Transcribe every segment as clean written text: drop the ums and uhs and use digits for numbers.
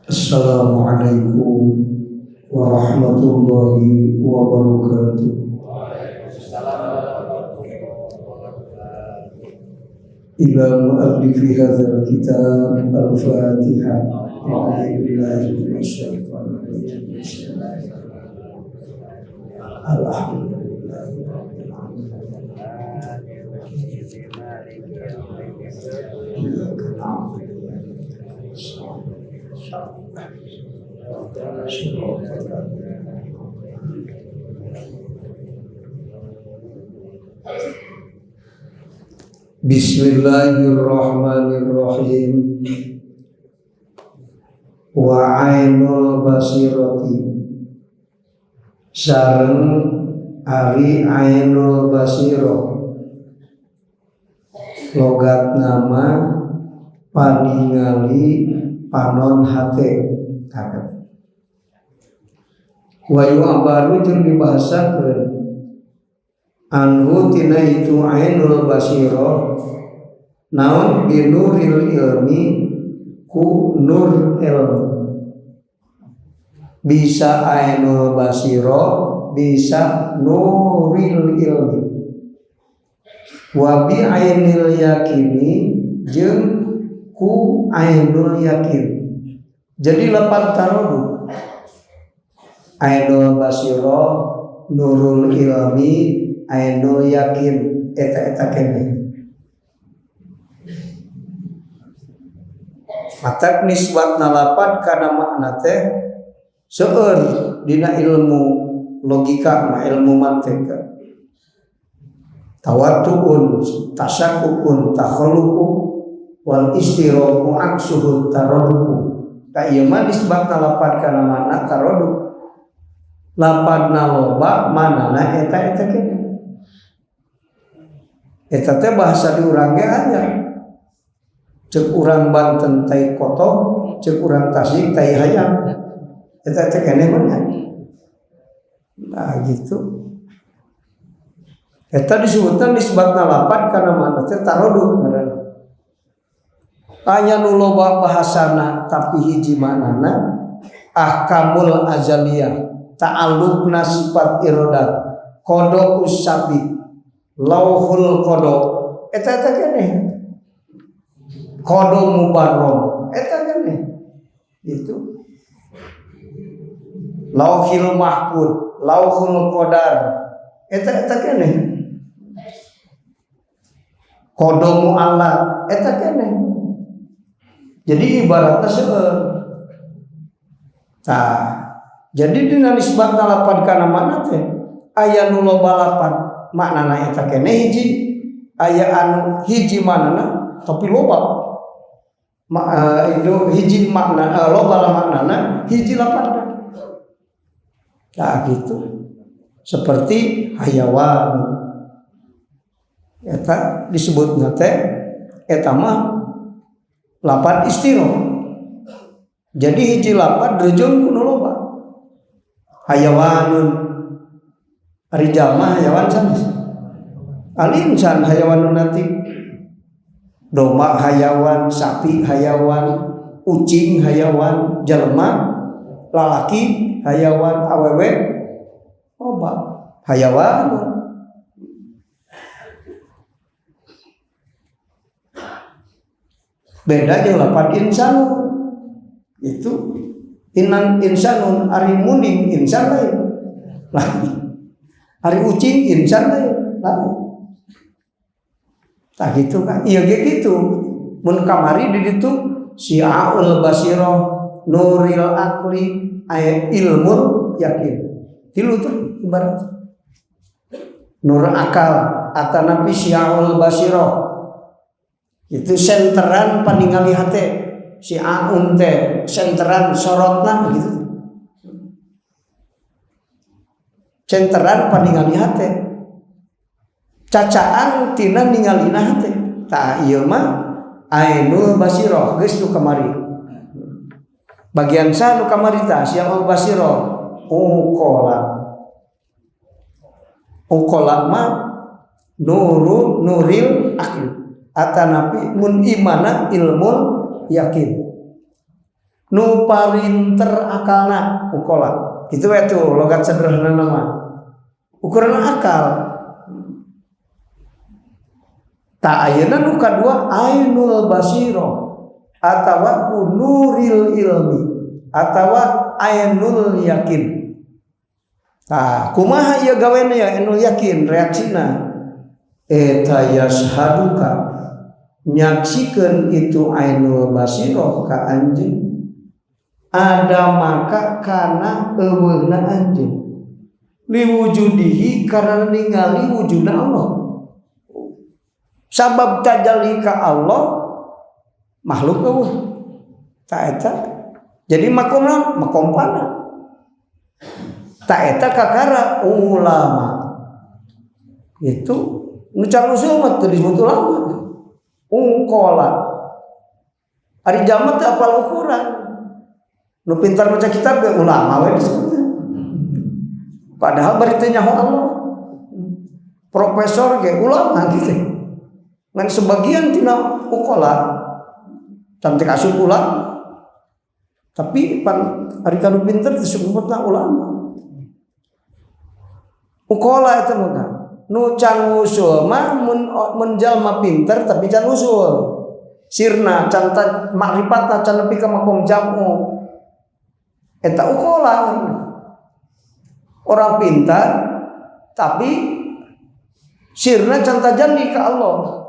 Assalamualaikum warahmatullahi wabarakatuh. Ila muallifi hadzal kitab al-Fatihah. A'udzu billahi minasyaitonir rajim. Alhamdulillahi rabbil alamin. Iyyaka na'budu wa iyyaka nasta'in. Bismillahirrahmanirrahim. Wa ainul basirati, sareng ari ainul basirah, logat nama paningali panon hate. Wa yu'abaru jeung dibahasakeun anhu tina itu ainul basirah naon binuril ilmi ku nur ilmu. Bisa ainul basirah, bisa nuril ilmi. Wa bi ainil yakini jeung ku ainul yakin. Jadi lapan tarodu ainul basirah, nurul ilmi, ainul yakin, eta-eta keneh. Matak nisbatna lapan kana makna teh seueur dina ilmu logika mah, ilmu mantik. Tawattuun, tasyakkukun, takhalluqu wal istiraku aksuhu taraduku. Ka ieu mah nisbatna lapan kana makna tarodu. Lapanna loba manana eta-eta keneh. Eta teh bahasa di urang ge aya. Ceuk urang Banten tai kotok, ceuk urang Tasik tai hayam. Eta teh keneh mah. Nah gitu. Eta disebutna nisbatna lapan kana makna teh tarodu ngaranna. Aya nu loba bahasana tapi hiji maknana ahkamul azaliyah, ta'alluqna sifat iradat, qada usabi, lauhul qada, eta eta keneh. Qada mubarram, eta keneh. Itu lauhil mahfud, lauhul qadar, eta eta keneh. Qada mu'allaq, eta keneh. Jadi ibaratnya seueur. Tah, jadi dina nisbatna lapan kana makna teh aya nu loba lapan maknana eta keneh hiji, aya anu hiji maknana tapi loba. Itu hiji makna, loba lah maknana hiji lapanna. Nah gitu. Seperti hayawan. Eta disebutna teh eta mah lapan istiro. Jadi hiji lapan rejeng kuno loba. Hayawanun ari jalma hayawan sanes. Al insan hayawanun nanti. Domba hayawan, sapi hayawan, ucing hayawan, jelema lalaki hayawan, awewe loba hayawan. Beda jeung lapan insanun. Itu inan insanun ari muning insan lain. Lain. Ari ucing insan lain. Lain. Tah gitu kan. Ieu ge kitu. Mun kamari di ditu si'aul basirah, nuril akli, aya ilmul yakin. Tilu teh ibarat. Nur akal atanapi si'aul basirah. Itu senteran paningali hate si aun teh senteran sorotna gitu. Senteran paningali hate. Cacaan tina ningalina hate. Tah ieu mah ainul basirah geus nu kamari. Bagian sa nu kamari tah si'aul basirah uqala. Uqala mah nuru nuril akli. Atanapi mun imana ilmul yakin. Nu parinter akalna uqala. Kitu we tuh logat sederhana mah. Ukuran akal. Ta ayeuna nu kadua ainul basirah atawa nuril ilmi atawa ainul yakin. Tah kumaha ieu gawena ya ainul yakin reaksina eta yashaduka nyaksikeun itu ainul basirah ka anjeun ada maka kana euweuhna anjeun liwujudihi karena ningali wujudna Allah. Sabab tajalli ka Allah makhluk euweuh ta eta jadi makomna makom pana ta eta kakara ulama itu nu can usul mah teu disebut ulama ungkola ari jalma teu apal ukuran nu pintar maca kitab ge ulama we disebut padahal bari teu nyaho Allah profesor ge ulama gitu ngan sebagian tina ukola cantik asup ulama tapi pan ari kanu pinter disebutna ulama ukola eta mah nu can usul mah mun jalma pinter tapi can usul sirna can makripatna can nepi ka makom jamu eta ukola orang pintar tapi sirna can tajalli ka Allah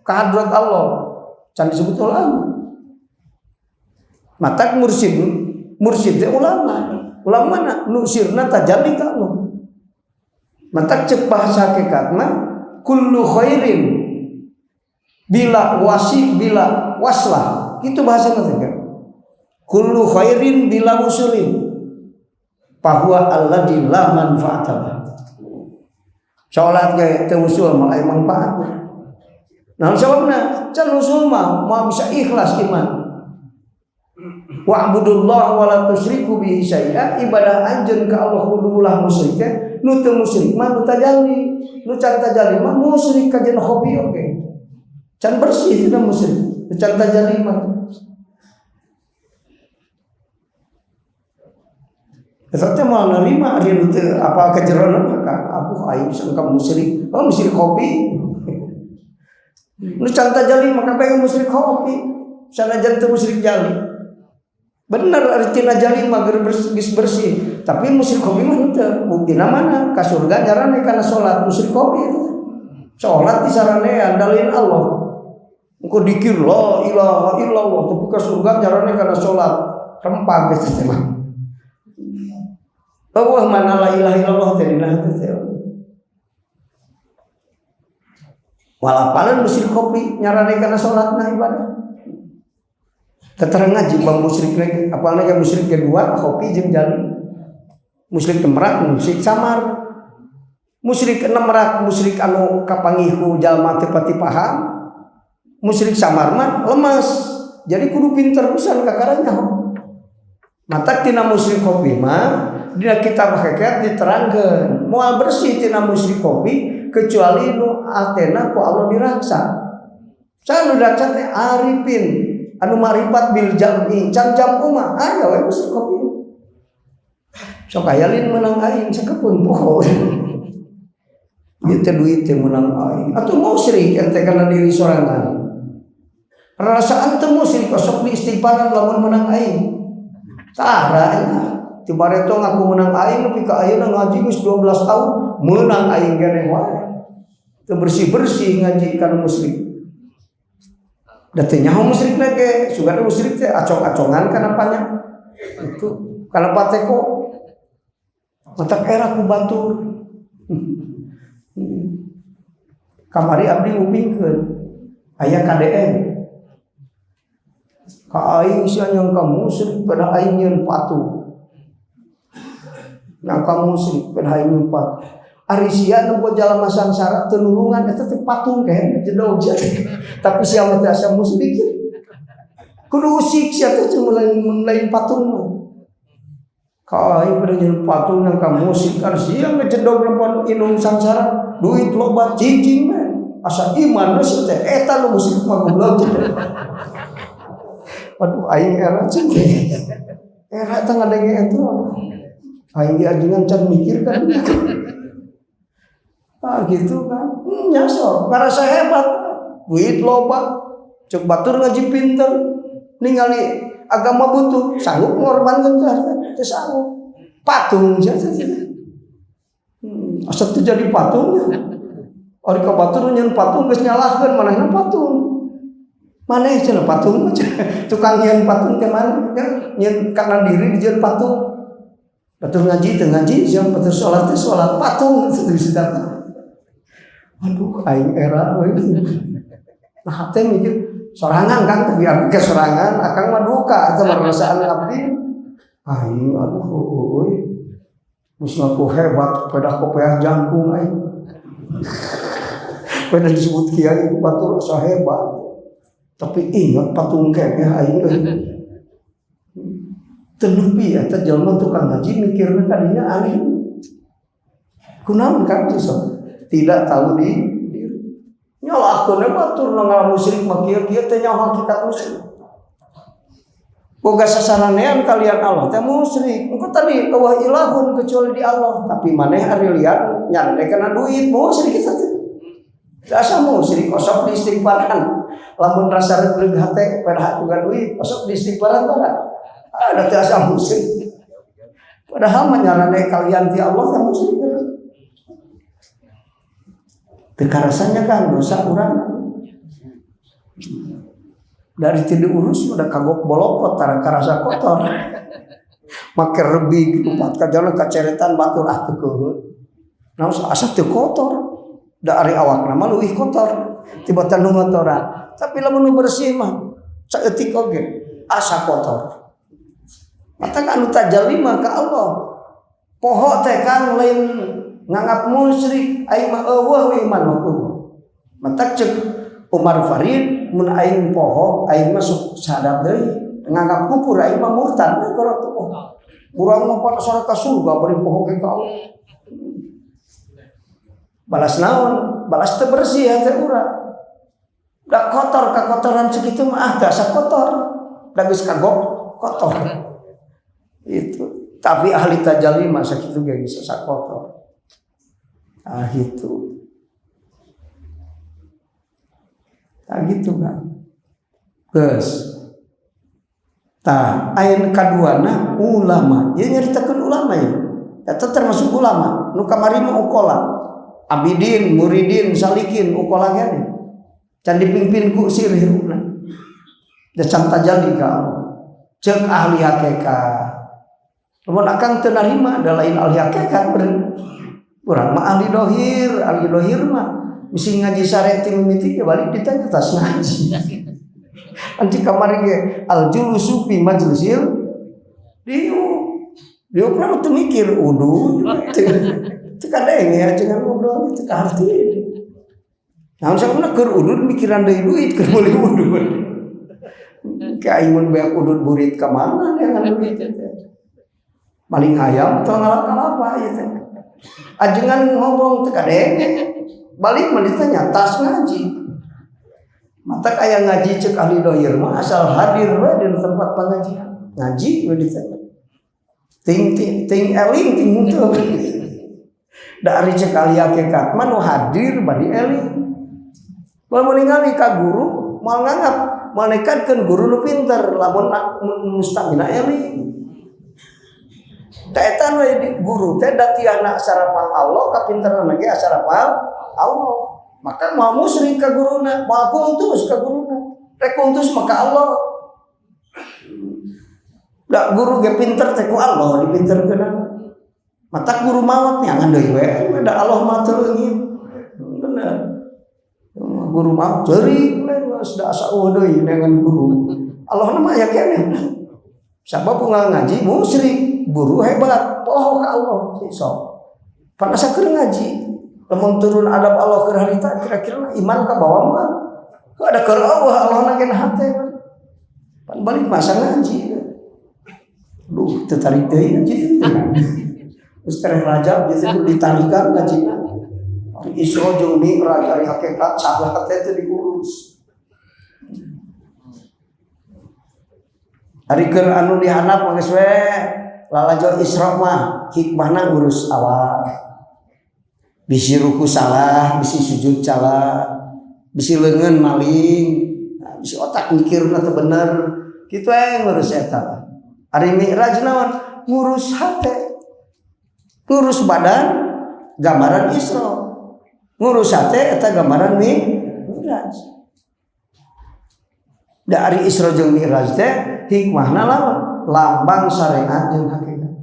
ka hadrat Allah can disebut ulama. Matak mursyid mursyid teh ulama ulama na nu sirna tajalli ka Allah. Matak cek bahasa hakikat mah kullu khairin bila wasi bila waslah itu bahasa nanti kan kullu khairin bila usulin bahwa alladzi la manfaata lah. Salat ge teu usul mah aya manfaatna. Naon sababna? Can usul mah moal bisa ikhlas iman. Wa'budullah wa la tusyriku bihi syai'a, ibadah anjeun ka Allah kudu ulah musyrik teh, nu teu musyrik mah nu tajalli, nu can tajalli mah musyrik ka jeung khofi oge. Can bersih tina musyrik, nu can tajalli mah. Eta teh moal narima ari nu teu apal kajeronan mah ka abuh aing sangka musyrik, oh musyrik khofi. Nu can tajalli mah kabeh musyrik khofi, sanajan teu musyrik jali. Bener artina jali mah geus bersih, tapi musyrik khofi mah henteu. Buktina mana? Ka surga nyarane kana salat musyrik khofi itu. Salat disaranean dalil Allah. Engko dikir la ilaha illallah tapi ka surga nyarane kana salat. Rempah geus teh mah. Eueuh mana la ilaha illallah teh dina hati teh. Walapalan musyrik khofi nyarane kana salatna ibadah. Teterang ngaji bang musyrik lagi, apalagi yang musyrik kedua, kopi jeung jali. Musyrik temerak, musyrik samar. Musyrik enemrak, musyrik anu kapangihu jalma teu pati paham. Musyrik samar mah lemas. Jadi kudu pinter pisan kakaranya. Matak tina musyrik kopi mah dina kitab hakikat diterangkeun. Moal bersih tina musyrik kopi kecuali nu atena ku Allah diraksa. Sa nu diraksa teh arifin. Anu marifat bil jam'i can jam umah aya we musyrik kopi sok aya lin meunang aing sakepeung poho ieu teh duit teh meunang aing atuh musyrik ente kana diri sorangan rasaan teh musyrik sok di istighfaran lamun meunang aing tara ti bareto ngaku meunang aing nepi ka ayeuna ngaji geus 12 tahun meunang aing keneh wae teu bersih-bersih ngaji kana musyrik. Da teu nyaho musyrik ge, sugan musyrik teh acong-acongan kana panya. Itu kana pateko. Matak era ku batur. Kamari abdi ngupingkeun aya KDM. Ka aing sia nyangka musyrik pada aing nyeun patung. Nyangka musyrik pada aing nyeun patung. Ari sia nu boga jalma sangsara teu nulungan eta teh patung keneh jedog sia teh. Tapi sia mah teh asa musyrik. Kudu usik sia teh cuma lain patung mah. Ka aing pada nyeun patung nyangka musyrik ari sia ngejedog nempo inung sangsara duit loba cicing mah. Asa iman we sia teh eta nu musyrik mah goblok. Aduh aing era cing. Era teh ngadenge eta. Aing diajengan can mikir kan. Ah gitu kan. Nya sok ngarasa hebat. Duit loba. Cek batur ngaji pinter. Ningali agama butuh, sanggup ngorbankeun teh harta, teu sanggup. Patung sia teh. Asa teu jadi patungnya. Ari ka batur nyeun patung geus nyalahkeun manehna patung. Maneh cenah patung tukang nyeun patung teh maneh nyeun kana diri dijieun patung. Batur ngaji teu ngaji sia batur salat teh salat patung itu bisa. Aduh aing era we. Nah teh mikir sorangan kan tapi abdi ke sorangan akang mah duka eta mah rasaan abdi. Aing aduh euy. Geus ngaku hebat pedah kopeah jangkung aing. Pedah disebut kiai batur asa hebat. Tapi ingat patung keneh aing euy. Teu nepi eta jelema tukang ngaji mikirna kadinya aneh. Kunaon kan tuh sok? Tidak tahu di diri. Nyalahkeun batur nu ngalah musyrik mah kieu-kieu teh nyaho hakikat musyrik. Boga sasaranean kalian Allah teh musyrik. Engko tadi eueuh ilahun kecuali di Allah, tapi maneh ari liar nyarane kana duit musyrik eta teh. Asa musyrik osok di istighfaran. Lamun rasa reug hate pedah boga duit osok di istighfaran tara. Ada teh asa musyrik. Padahal mah nyarane kalian ti Allah teh musyrik. Teu karasanya kan dosa urang. Dari tidak urus udah kagok bolokot tara karasa kotor. Make rebig lupat ka jalan kaceretan batur ah teu keuheut. Naon asa teu kotor. Da ari awakna mah leuwih kotor tibatan nu ngotoran. Tapi lamun nu bersih mah saeutik oge asa kotor. Mata anu tajalli mah ka Allah. Poho teh kang lain nganggap musyrik aing mah eueuh we iman mah eueuh. Mata cek Umar Farid mun aing poho aing mah sok sadar deui nganggap kufur aing mah murtad we kalau teu poho. Urang mah pada sore ka surga bari poho ge ka Allah. Balas naon? Balas teu bersih hate urang. Da kotor kakotoran sakitu mah ah teu asa kotor. Da geus kagok kotor. Itu. Tapi ahli tajalli mah sakitu ge geus asa kotor. Ah gitu. Nah gitu kan. Geus. Tah, ayeuna kaduana ulama. Ieu nyaritakeun ulama ya. Eta termasuk ulama. Nu kamari mah ukola. Abidin, muridin, salikin, ukola ge. Can dipimpin ku sir hirupna. Da can tajalli ka Allah. Ceuk ahli hakikat. Lamun akang teu narima da lain ahli hakikat beureum. Urang mah ahli dohir mah mesti ngaji sare ti mimiti ge balik ditanya tas ngaji. Anci kamari ge al julusu fi majlisil diu. Diu mah teu mikir udu. Teu kadenge ajengan ngobrol teu kaharti. Naon sababna keur udud mikiran deui duit keur meuli udud. Ka aing mun beak udud burit ka mana neangan duit teh. Maling hayam atau ngalap kalapa ieu teh. Ajengan ngomong teu kadenge. Balik mah ditanya tas ngaji. Mata aya ngaji cek ahli dohir mah asal hadir we di tempat pengajian. Ngaji we ditanya. Ting ting ting eling ting henteu. Da ari cek ahli hakikat mah nu hadir bari eling. Mun ningali ka guru moal nganggap moal nekadkeun guru nu pinter lamun mustamina eling. Ta eta we di guru teh datiahna asarapal Allah kapinteran ge asarapal Allah. Maka moal musyrik ka guruna, moal kultus ka guruna. Rek kultus maka Allah. Da guru ge pinter teh ku Allah dipinterkeun. Mata guru maot nyangan deui we, da Allah mah teu leungit. Bener. Guru maot ceurik we geus da asa eueuh deui neangan guru. Allah mah aya keneh. Sabab unggal ngaji musyrik, guru hebat, poho ka Allah sok. Pan asa keur ngaji, lamun turun adab Allah keur harita kira-kira iman ka bawah mah. Ada keur Allah Allah na ge hate. Pan balik masa ngaji. Duh, teu tarik deui ngaji teh. Geus tereh rajab geus ditarikan ngajina. Ari Isra jeung Mi'raj ari hakikat salah teh teu diurus. Ari keur anu dihandap geus we lalajo Isra mah hikmahna ngurus awak. Bisi ruku salah, bisi sujud salah, bisi leungeun maling, nah, bisi otak mikirna teu bener. Kitu we ngurus eta. Ari Mi'raj naon? Ngurus hate. Ngurus badan gambaran Isra. Ngurus hate eta gambaran Mi'raj. Da ari Isra jeung Mi'raj teh hikmahna lawan lambang syariat jeung hakikat.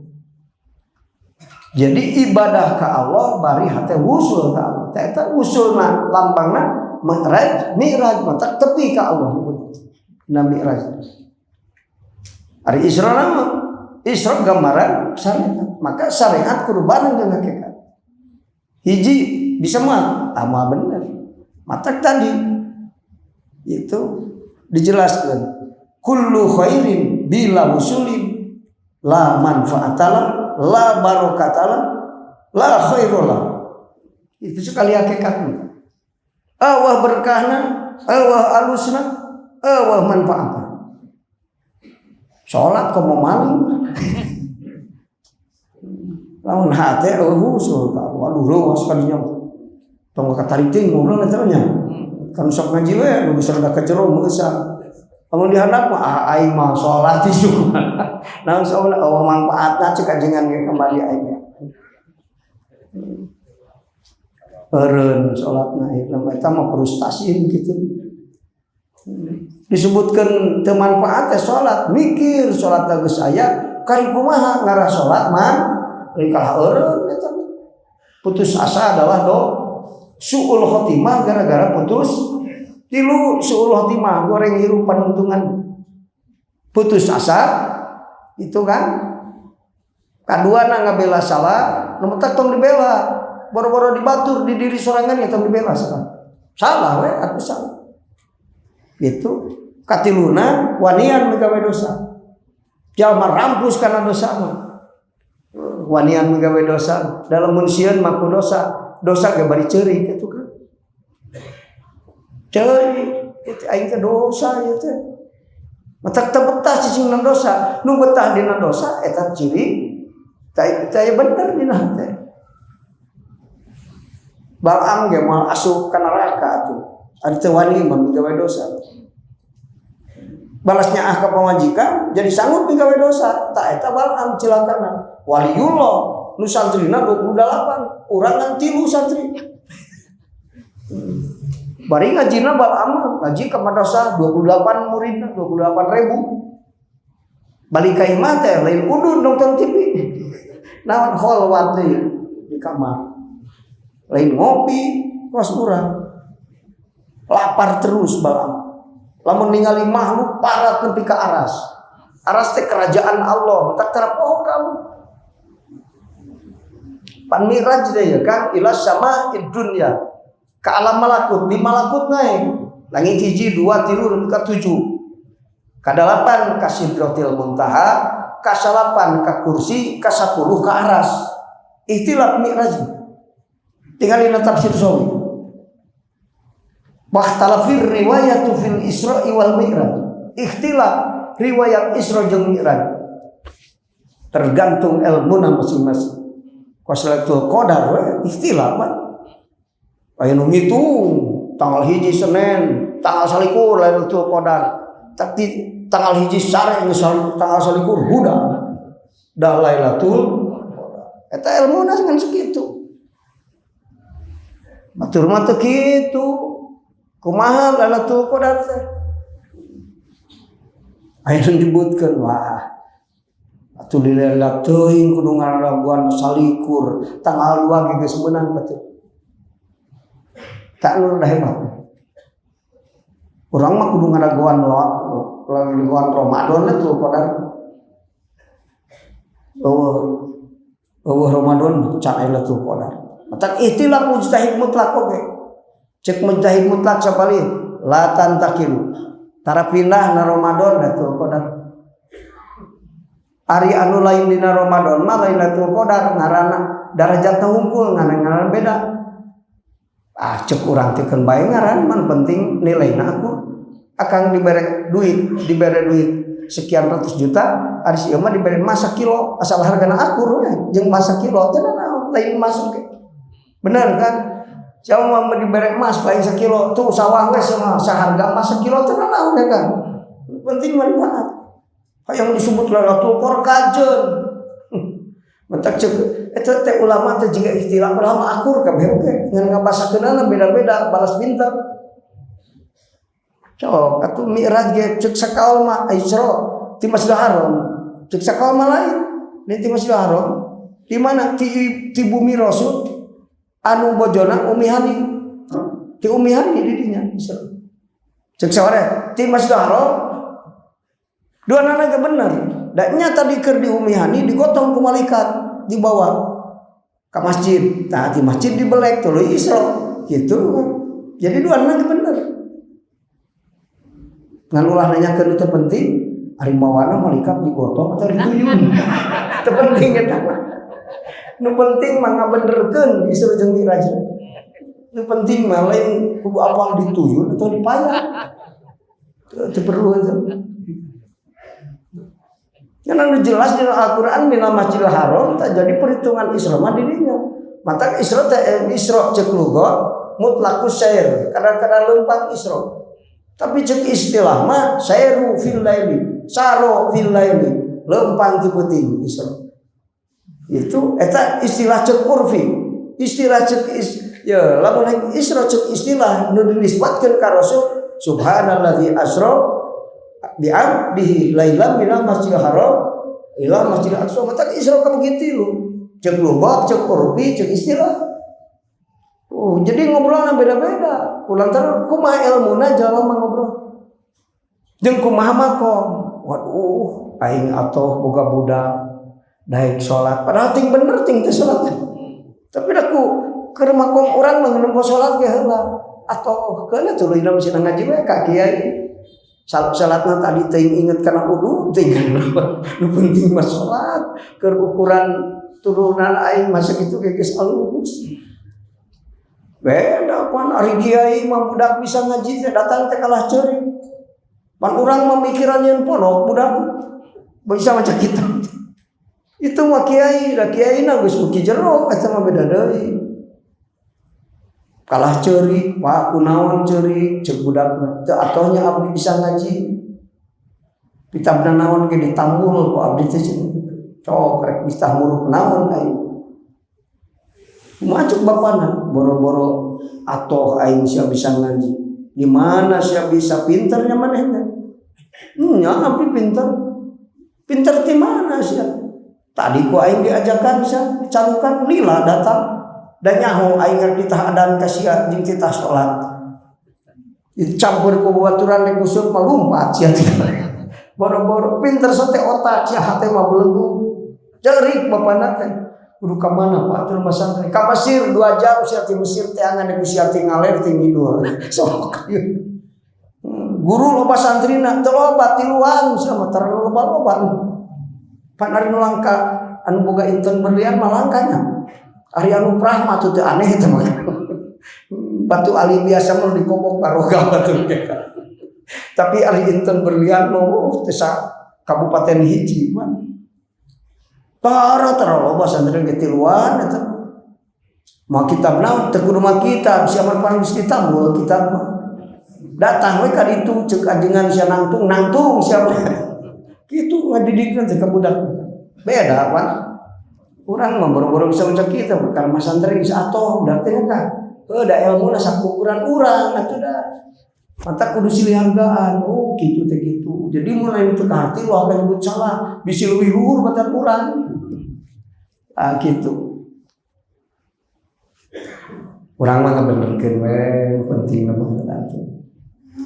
Jadi ibadah ke Allah bari hate wusul ke Allah. Teh eta wusulna lambangna Mi'raj, Mi'raj mata tepi ka Allah nyebut. Na Mi'raj. Ari Isra naon? Isra gambaran syariat. Maka syariat kudu bareng jeung hakikat. Hiji bisa mah amal bener. Mata tadi itu dijelaskan kullu khairin bila wusulin la manfaatala la barokatala la khairola. Itu sekali hakikatnya. Awah berkahna, awah alusna, awah manfaatna. Salat kok mau maling. Lamun hate eueuh usul ka waduh reuas kadinya. Tong katarik teuing ngobrol eta nya. Kan sok ngaji we nu bisa rada ka jero meusa. Lamun dihandap mah ah aing mah salat isuk. Naon sauna eueuh manfaatna cek ajengan ge kembali aing. Eureun salatna akhirna eta mah frustasi gitu. Disebutkan teu manfaat teh salat, mikir salat geus aya, kari kumaha ngarah salat mah lain kalah eureun eta. Putus asa adalah do suul khotimah gara-gara putus tilu suul khotimah goreng hirup panuntungan putus asa itu kan kadua na ngabela salah nu tong dibela boro-boro dibatur di diri sorangan ya tong dibela salah salah we aku salah itu katiluna wanian megawe dosa jalma rampus karena dosa mah wanian megawe dosa dalam mun sieun maku dosa dosa ge bari ceurik gitu kan ceurik itu aing teh dosa ieu teh matak teu betah cicing dosa nu betah dina dosa eta ciri teh teh bener dina teh Balaam ge moal asup ka neraka atuh ari teu wani mah migawe dosa balasnya ah ka pamajikan jadi sanggup migawe dosa tak eta Balaam cilakana waliullah nu santrina 28 urang ngan 3 santri bari ngajina Balaam ngaji ke madrasah 28 muridna 28 ribu balik ka imah teh lain udud nonton TV naon kholwat deui di kamar lain ngopi kos urang lapar terus Balaam lamun ningali makhluk parat nepi ka aras aras teh kerajaan Allah tak tara poho kamu pan miraj deh ya kan ila sama dunya ke alam malakut di malakut naik langit hiji dua tilu nepi ka tujuh kadalapan ka sidratil muntaha kasalapan ka kursi kasapuluh ka aras ikhtilaf mi'raj tinggal dina tafsir Sawi Wakhtalafir riwayatu fil Isra'i wal Mi'raj. Ikhtilaf riwayat Isra jeung Mi'raj. Tergantung ilmu masing-masing. Lailatul Qadar we ikhtilaf kan. Aya nu ngitung tanggal hiji Senin, tanggal 21 Lailatul Qadar. Tapi tanggal hiji sare geus tanggal 21 huda. Dah Lailatul Qadar. Eta ilmuna ngan sakitu. Batur mah teu kitu. Kumaha Lailatul Qadar teh? Aya nu nyebutkeun wah atuh di lila teuing kudu ngaraguan 21 tanggal 2 ge geus meunang betul. Tak nu udah hebat. Urang mah kudu ngaraguan ngaraguan Ramadan itu qadar. Eueuh eueuh Ramadan can Lailatul Qadar. Matak ikhtilaf mujtahid mutlak oge. Cek mujtahid mutlak sapali la tantakilu. Tara pindah na Ramadan Lailatul Qadar. Ari anu lain dina Ramadan mah Lailatul Qadar ngaranna darajatna hungkul ngaran-ngaran beda. Ah cek urang teh keun bae ngaran man penting nilaina akur. Akang dibere duit, dibere duit. sekian ratus juta, ari si ieu mah dibere emas sakilo, asal hargana akur we jeung emas sakilo teh naon, lain emas oge. Bener kan? Siapa mau dibere emas lain sakilo, tuh sawah we sama saharga emas sakilo teh naon ya kan? Penting manfaat. Hayang disebut Lailatul Qadar kajen. Mentak cek eta teh ulama teh jiga istilah ulama akur kabeh oge, ngan ngabasakeunana beda-beda, balas pinter. Cok, atuh Mi'raj ge cek sakaul mah Isra ti Masjidil Haram. Cek sakaul mah lain. Lain ti Masjidil Haram. Di mana? Ti bumi Rasul anu bojona Umi Hani. Ti Umi Hani di dinya Isra. Cek saware ti Masjidil Haram. Dua nana ge bener. Da nya tadi keur di Umi Hani digotong ku malaikat dibawa ke masjid. Nah, di masjid dibelek tuluy Isra gitu. Jadi dua nana ge bener. Ngan ulah nanyakeun itu penting, ari mawana malaikat digotong atau dituyun. Teu penting eta mah. Nu penting mah ngabenerkeun Isra jeung Mi'raj. Nu penting mah lain kudu apal dituyun atau dipayang. Teu perlu itu. Yang anu jelas di Al-Qur'an minal Masjidil Haram tak jadi perhitungan Isra mah di dinya. Mata Isra teh Isra cek lugat mutlaqus sair, kadang-kadang leumpang Isra. Tapi cek istilah mah sairu fil laili, saro fil laili, leumpang ti peuting Isra. Itu eta istilah cek urfi. Istilah cek ya lamun Isra cek istilah nu dinisbatkeun ka Rasul, subhanalladzi asra bi abdihi lailan minal masjidil haram ila masjidil aqsa. Mata Isra ka begitu lu. Cek lugat, cek urfi, cek istilah. Oh, jadi ngobrolnya beda-beda. Kulantaran kumaha ilmuna jalma mah ngobrol. Jeung kumaha makom. Waduh, aing atoh boga budak daek salat. Padahal ting bener ting teh salat. Tapi da ku keur makom urang mah nempo salat ge heula. Atoh keuna tuluy sina ngaji we ka kiai. Salatna tadi teuing inget kana wudu teuing, nu penting mah salat. Keur ukuran turunan aing masa kitu ge geus alus. Beda pan ari kiai mah budak bisa ngaji teh datang teh kalah ceurik. Pan urang mah mikiran nyeun pondok budak bisa maca kitab. Itu mah kiai, da kiai na geus uki jero eta mah beda deui. Kalah ceurik, Pak, kunaon ceurik ceuk budakna. Teu atohnya abdi bisa ngaji. Kitabna naon ge ditambul ku abdi teh cenah. Cok rek bisa muruk naon aing. Kumaha cek bapana, boro-boro atoh aing sia bisa ngaji. Di mana sia bisa pinternya manehna? Nya abdi pinter. Pinter di mana sia? Tadi ku aing diajakan sia dicalukan lila datang. Dan nyaho aing rek ditah adan ka sia jeung titah salat. Dicampur ku babaturan rek useup mah lumpat sia. Boro-boro pinter sote otak sia hate mah belegu. Ceurik bapana teh. Kudu ka mana Pak atuh masantren? Ka Mesir 2 jam sia ti Mesir teh angan ku sia ti ngaler ti ngidul. Sok. Guru loba santrina teu loba tiluan sia mah tara loba-loba. Pan ari nu langka anu boga inten berlian mah langkanya. Ari anu prahma tuh teu aneh eta mah. Batu ali biasa mah dikobok baroga batu. Tapi ari inten berlian mah oh, teu sa kabupaten hiji mah. Tara tara loba santri ge tiluan eta. Mau kitab naon teu kudu mah kitab sia mah pan geus ditambul kitab mah. Datang we ka ditu ceuk ajengan sia nangtung nangtung sia mah. Kitu ngadidikna teh ka budak. Beda pan. Urang mah boro-boro bisa maca kitab karena masantren geus atoh budak teh kan. Heuh da ilmuna sakukuran urang atuh da. Mata kudu silih hargaan. Oh kitu teh kitu. Jadi mulai itu kaharti lo akan nyebut salah, bisi leuwih luhur batan urang. Ah gitu. Urang mah ngabenerkeun we, penting mah atuh.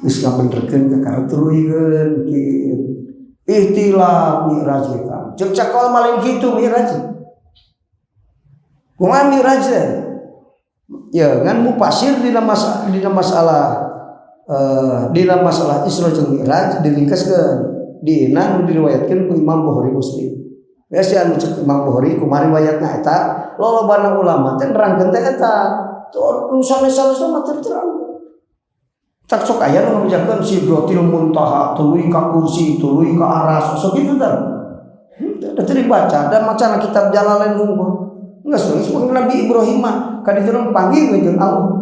Geus ngabenerkeun kakara tuluykeun kieu. Ikhtilaf mi'raj ka. Ceuk cakol maling kitu mi'raj. Kumaha mi'raj teh? Ya, ngan mufasir dina masalah Isra jeung Mi'raj diringkeskeun dina nu diriwayatkeun ku Imam Bukhari Muslim. Ya si anu ceuk Imam Bukhari kumaha riwayatna eta lolobana ulama teh nerangkeun teh eta. Tuh nu sanes-sanes mah teu terang. Tak sok aya nu ngabejakeun Sidratil Muntaha tuluy ka kursi, tuluy ka aras, sok kitu tah. Da teu dibaca da macana kitab Jalalain hungkul. Geus geus Nabi Ibrahim mah ka ditu panggil we jeung Allah.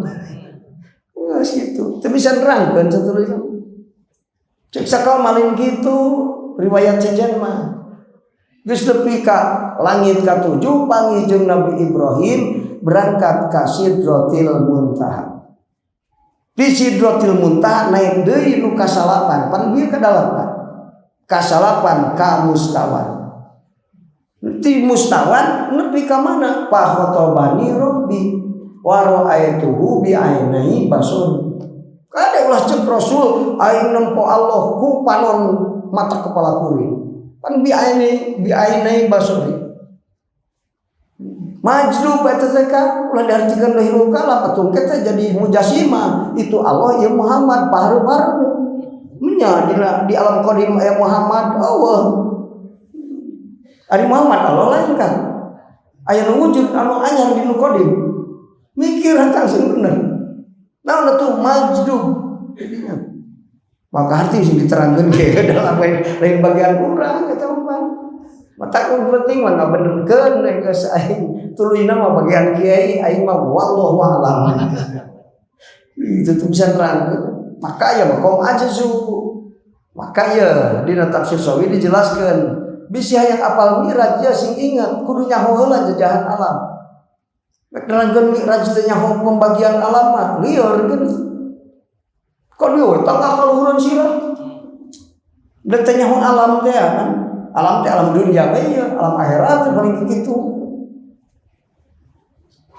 Geus kitu. Teu bisa nerangkeun satuluyna. Cek sakal malin kitu riwayat sejen mah. Geus tepi ka langit katujuh panggih jeung Nabi Ibrahim berangkat ka Sidratil Muntaha. Di Sidratil Muntaha naik deui nu kasalapan, pan bieu ka dalapan. Kasalapan ka mustawan. Ti mustawan nepi ka mana? Fa khotobani rabbi wa ra'aituhu bi ainai basori. Kade ulah cek Rasul aing nempo Allah ku panon mata kepala kuring. Pan bi ainai basori. Majdub eta teh ka ulah diartikeun lahirul kalam atuh kita jadi mujassimah itu Allah ya Muhammad baru-baru nya di alam qadim aya Muhammad Allah ari Muhammad Allah lain kan aya nu wujud anu anyar di nu qadim mikir hentang sing bener naon atuh majdub jadinya maka arti sing diterangkeun ge dalam lain bagian urang eta mah. Mata pun penting mah ngabenerkeun geus aing tuluyna mah bagian kiai aing mah wallahu a'lam. Itu tuh bisa nerangkeun. Maka ya makom ajzu. Maka ya dina tafsir Sawi dijelaskeun bisi hayang apal mi'raj ya sing ingat kudu nyaho heula jajahan alam. Rek nerangkeun mi'raj teh nyaho pembagian alam mah lieur kan. Kok dia tangga kaluhureun sirah. Da teh nyaho alam teh kan. Alam teh alam dunia we ya, alam akhirat teh paling kitu.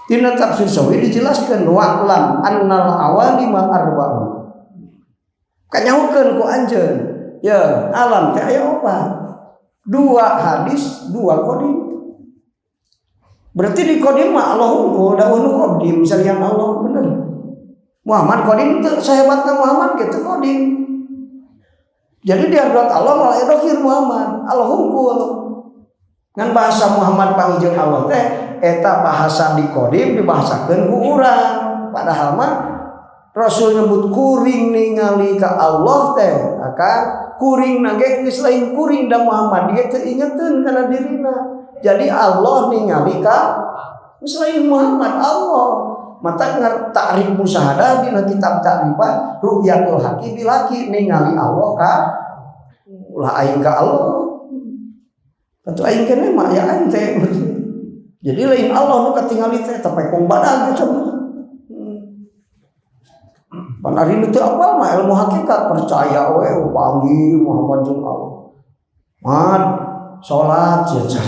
Dina tafsir Sawi dijelaskeun wa'lam annal awalima arba'un. Kanyahokeun ku anjeun. Ya, alam teh aya opat. Dua hadis, dua qadim. Berarti di qadim mah Allah unggul, da nu qadim salian Allah bener. Muhammad qadim teu sahebatna Muhammad kitu qadim. Jadi di hadirat Allah malah dohir Muhammad, Allah unggul. Ngan bahasa Muhammad panggil Allah teh eta bahasa di qadim dibahasakeun ku urang. Padahal mah Rasul nyebut kuring ningali ka Allah teh, akan kuring nage geus lain kuring da Muhammad dia teu ingeteun kana dirina. Jadi Allah ningali ka geus lain Muhammad Allah. Mata ngar ta'rif musyahadah dina kitab ta'rifat ru'yatul haqi bil haqi ningali Allah ka ulah aing ka Allah. Atuh aing keneh mah ya ante. Jadi lain Allah nu katingali teh tapekong badag gitu. Pan ari nu teu apal mah ilmu hakikat percaya we panggil Muhammad jeung Allah. Mad salat sia.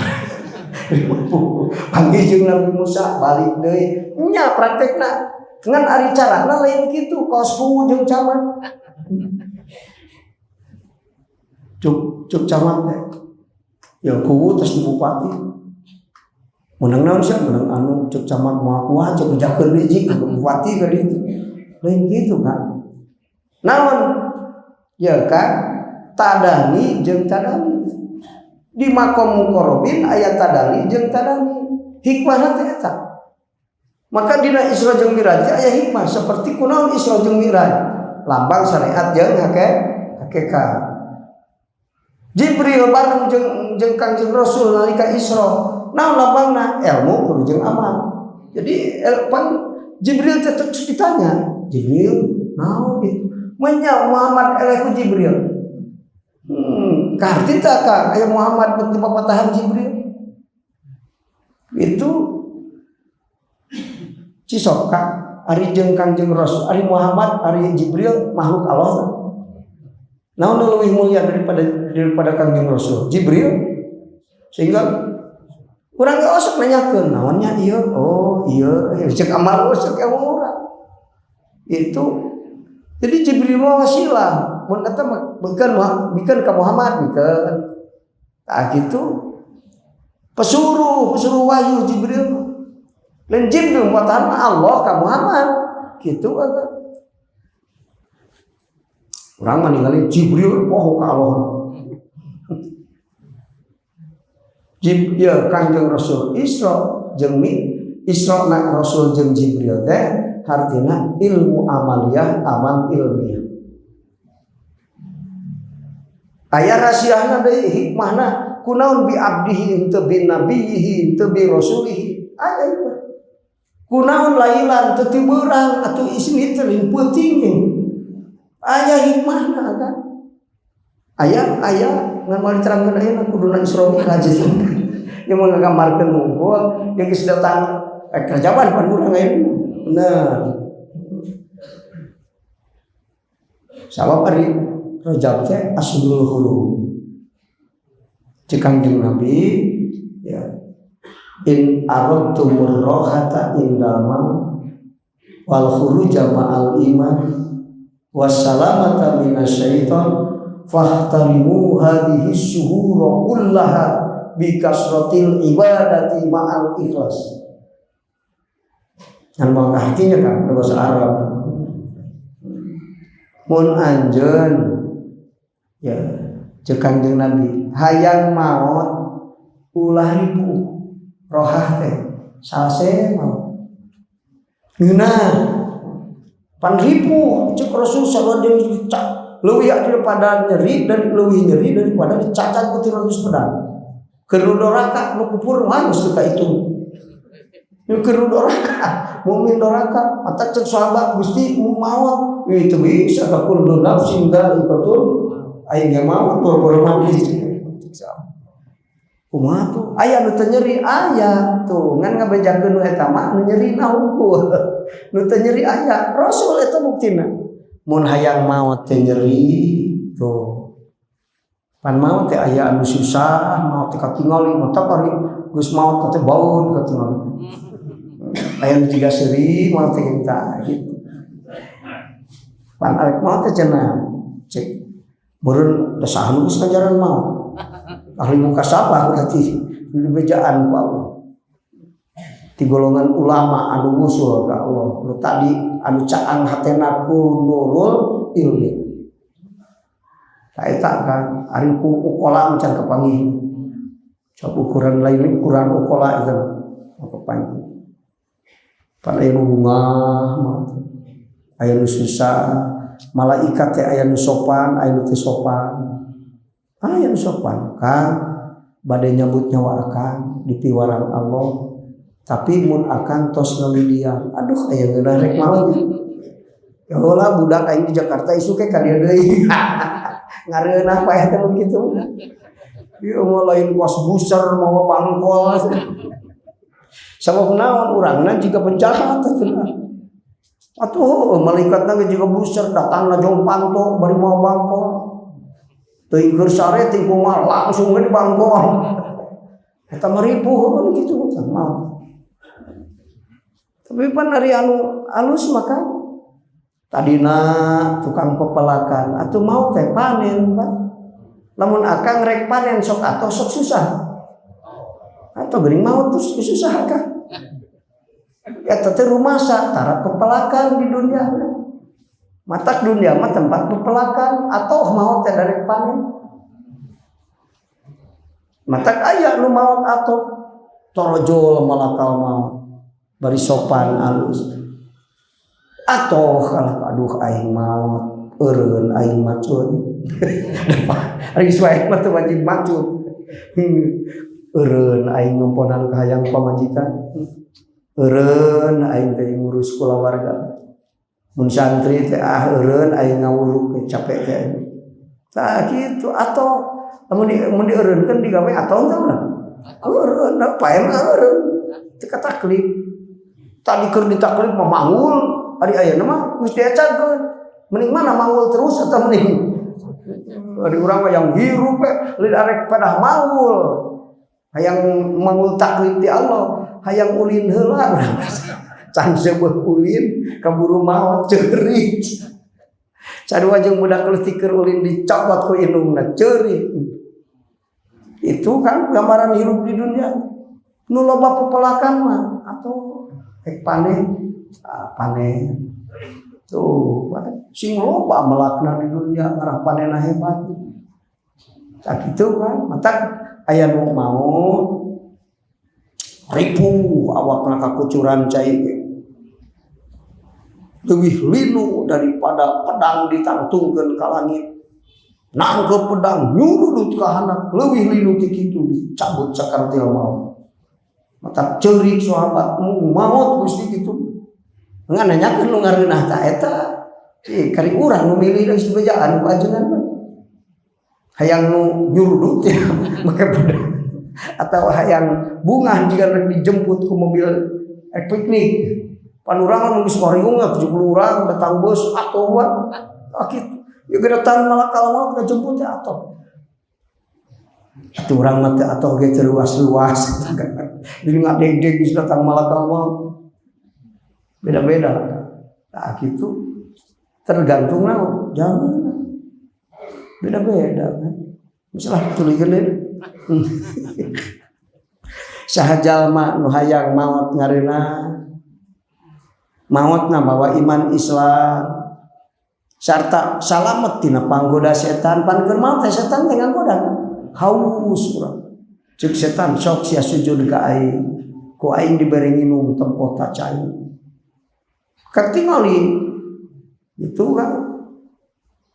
Panggil jeung Nabi Musa balik deui. Nya praktekna ngan ari carana lain kitu kaos kuwu jeung camat. Cuk cuk camat teh. Ya kuwu terus di bupati. Menang naon sia menang anu cuk camat moal kuat cuk bejakeun deui ka bupati ka ditu. Lain gitu kan. Naon? Ya kan tadani jeung tadani. Di makom muqarrabin aya tadali jeung tadani. Hikmahna teh eta. Maka dina Isra jeung Mi'raj aya hikmah seperti kunaon Isra jeung Mi'raj. Lambang syariat jeung hakikat. Jibril bareng jeung Kangjeng Rasul nalika Isra. Naon lambangna? Ilmu kudu jeung amal. Jadi pan Jibril tetep ditanya, Jibril naon itu? Menya Muhammad eleh ku Jibril. Kaharti teh Kang aya Muhammad beuti papatahan Jibril. Itu cisok Kang ari jeung Kangjeng Rasul, ari Muhammad, ari Jibril makhluk Allah. Naon nu leuwih mulia daripada Kangjeng Rasul? Jibril. Sehingga urang ge osok nanyakeun naonnya ieu? Oh, ieu cek amal osok yang urang. Itu jadi Jibril mah wasilah. Mun eta mah beukeun bikeun ka Muhammad bikeun. Tah kitu. Pesuruh wahyu Jibril. Lain Jibril muatan Allah ka Muhammad. Kitu kan. Urang mah ningali Jibril poho ka Allah. Ya Kangjeng Rasul Isra jeung Isra na Rasul jeung Jibril teh hartina ilmu amaliyah amal ilmiah. Aya rahasiana deui hikmahna kunaon bi abdihi henteu bi nabiyihi henteu bi rasulihi. Aya hikmah. Kunaon lailan teu ti beurang atuh isni teh lain peuting. Aya hikmahna kan. Aya aya ngan moal diterangkeun ayeuna kuduna Isra Mi'raj. Yang mau ngagambarkeun unggul yang geus datang kerjaan pan urang ayeuna. Bener. Sabab ari Rajab teh asrul hurum. Cek Kangjeng Nabi ya in aradtumur rahata indal maut wal khuruja ma'al iman wassalamata minasyaiton fahtarimu hadhihi syuhura kullaha bi kasratil ibadati ma'al ikhlas. Kan mau artinya kan bahasa Arab. Mun anjeun ya cek Kangjeng Nabi hayang maot ulah ribu rohah teh salse maot ngeunah pan ribu cek Rasul sallallahu alaihi wasallam leuwih daripada nyeri dan leuwih nyeri daripada dicacat ku 300 pedang. Keur nu doraka nu kupur mah geus teu itu. Nu keur nu doraka mukmin doraka mata cek sahabat Gusti mu maot itu bisa kullu nafsin dha'iqatul aing ge maot boro-boro mati. Kumaha tuh aya nu teu nyeri aya tuh ngan ngabejakeun nu eta mah nu nyeri na hungkul. Nu teu nyeri aya Rasul eta buktina. Mun hayang maot teu nyeri tuh. Pan maot teh aya anu susah, maot teh katingali mata ari geus maot teh baud katingali. Aya nu jiga seuri maot teh tah gitu. Pan arek maot teh cenah cek meureun da saha nu geus ngajaran maot. Ahli mukasabah berarti di bejaan ku Allah. Di golongan ulama anu wusul ka Allah. Nu tadi anu caang hatena ku nurul ilmi. Ta eta kan ari ku ukola can kapanggih. Coba ukuran lain ukuran ukola itu kapanggih. Pan aya nu bungah aya nu susah, malaikat teh aya nu sopan, aya nu teu sopan. Aya nu sopan Kang bade nyambut nyawa akang di piwarang Allah. Tapi mun akang tos ngalidian, aduh aya ngeunah rek maot. Ya lah budak aing di Jakarta isuk ke ka dieu deui. Ngareunah paeh teh mun kitu. Ieu mah lain kuas buser mawa bangkol. Sabab naon urangna jiga penjahat cenah. Atuh malaikatna ge jiga buser datangna jong panto bari mawa bangkol. Teuing keur sare teuing kumaha langsung we di bangkol. Eta mah ripuh kan kitu tah maot. Tapi pan ari anu alus maka tadina tukang pepelakan atuh maot teh panen Pak. Lamun akang rek panen sok atau sok susah. Atau geuning maot terus susah kah? Eta teh rumasa tara pepelakan di dunia. Matak dunia mah tempat pepelakan atau maot teh dari panen. Matak aya nu maot atau torojol malakal maot bari sopan alus. Atau kalau aduh aing maot eureun aing macut. Ari geus wae mah teu wajib macut. Eureun aing numponan kahayang pamajikan. Eureun aing teh ngurus kulawarga. Mun santri teh ah eureun aing ngawuruk capek teh. Tah kitu atau lamun di mun dieureunkeun digawe atau teh mah. Eureun da pae mah eureun. Teu kataklif. Tadi keur ditaklif mah manggul, ari ayeuna mah geus diecagkeun. Mending mana manggul terus atau mending ari urang mah yang hirup we lain arek pedah manggul. Hayang manggul taklif ti Allah, hayang ulin heula urang. Can seubeuh ulin kaburu maot ceurik. Sarua jeung budak leutik keur ulin dicokot ku indungna ceurik. Itu kan gambaran hirup di dunia. Nu loba pepelakan mah atau rek panen, ah, panen. Tuh, sing loba melakna di dunia ngarah panenna hebat. Tah kitu kan, matak aya nu maot ripuh awakna kakucuran cai. Leuwih linu daripada pedang ditangtungkeun ka langit. Nangkep pedang nyurudut ka handap, leuwih linu ti kitu dicabut sakaratil maut. Mata ceurik sahabat maut Gusti kitu. Ngan nanyakeun nu ngareunah ta eta. Ih, kari urang nu milih geus dibejaan ku ajengan mah. Hayang nu nyurudut ya make pedang atau hayang bungah jika rek dijemput ku mobil rek piknik. Pan urang geus ngariung 70 urang datang bus atuh wa. Ah kitu. Ya datang malakal maut ngajemput ya atuh. Atuh urang mah teu atuh ge teu luas-luas. Jadi ngadeg-deg geus datang malakal maut. Beda-beda. Nah gitu. Tergantung naon, jangan. Beda-beda kan. Misalnya tuluykeun deui. Saha jalma nu hayang maot ngareunah, maotna mawa iman Islam sarta salamet tina panggoda setan. Pan keur maot teh setan teh ngagoda, haus urang. Ceuk setan, "Sok sia sujud ka aing, ku aing dibere nginum tempo ta cai." Katingali itu kan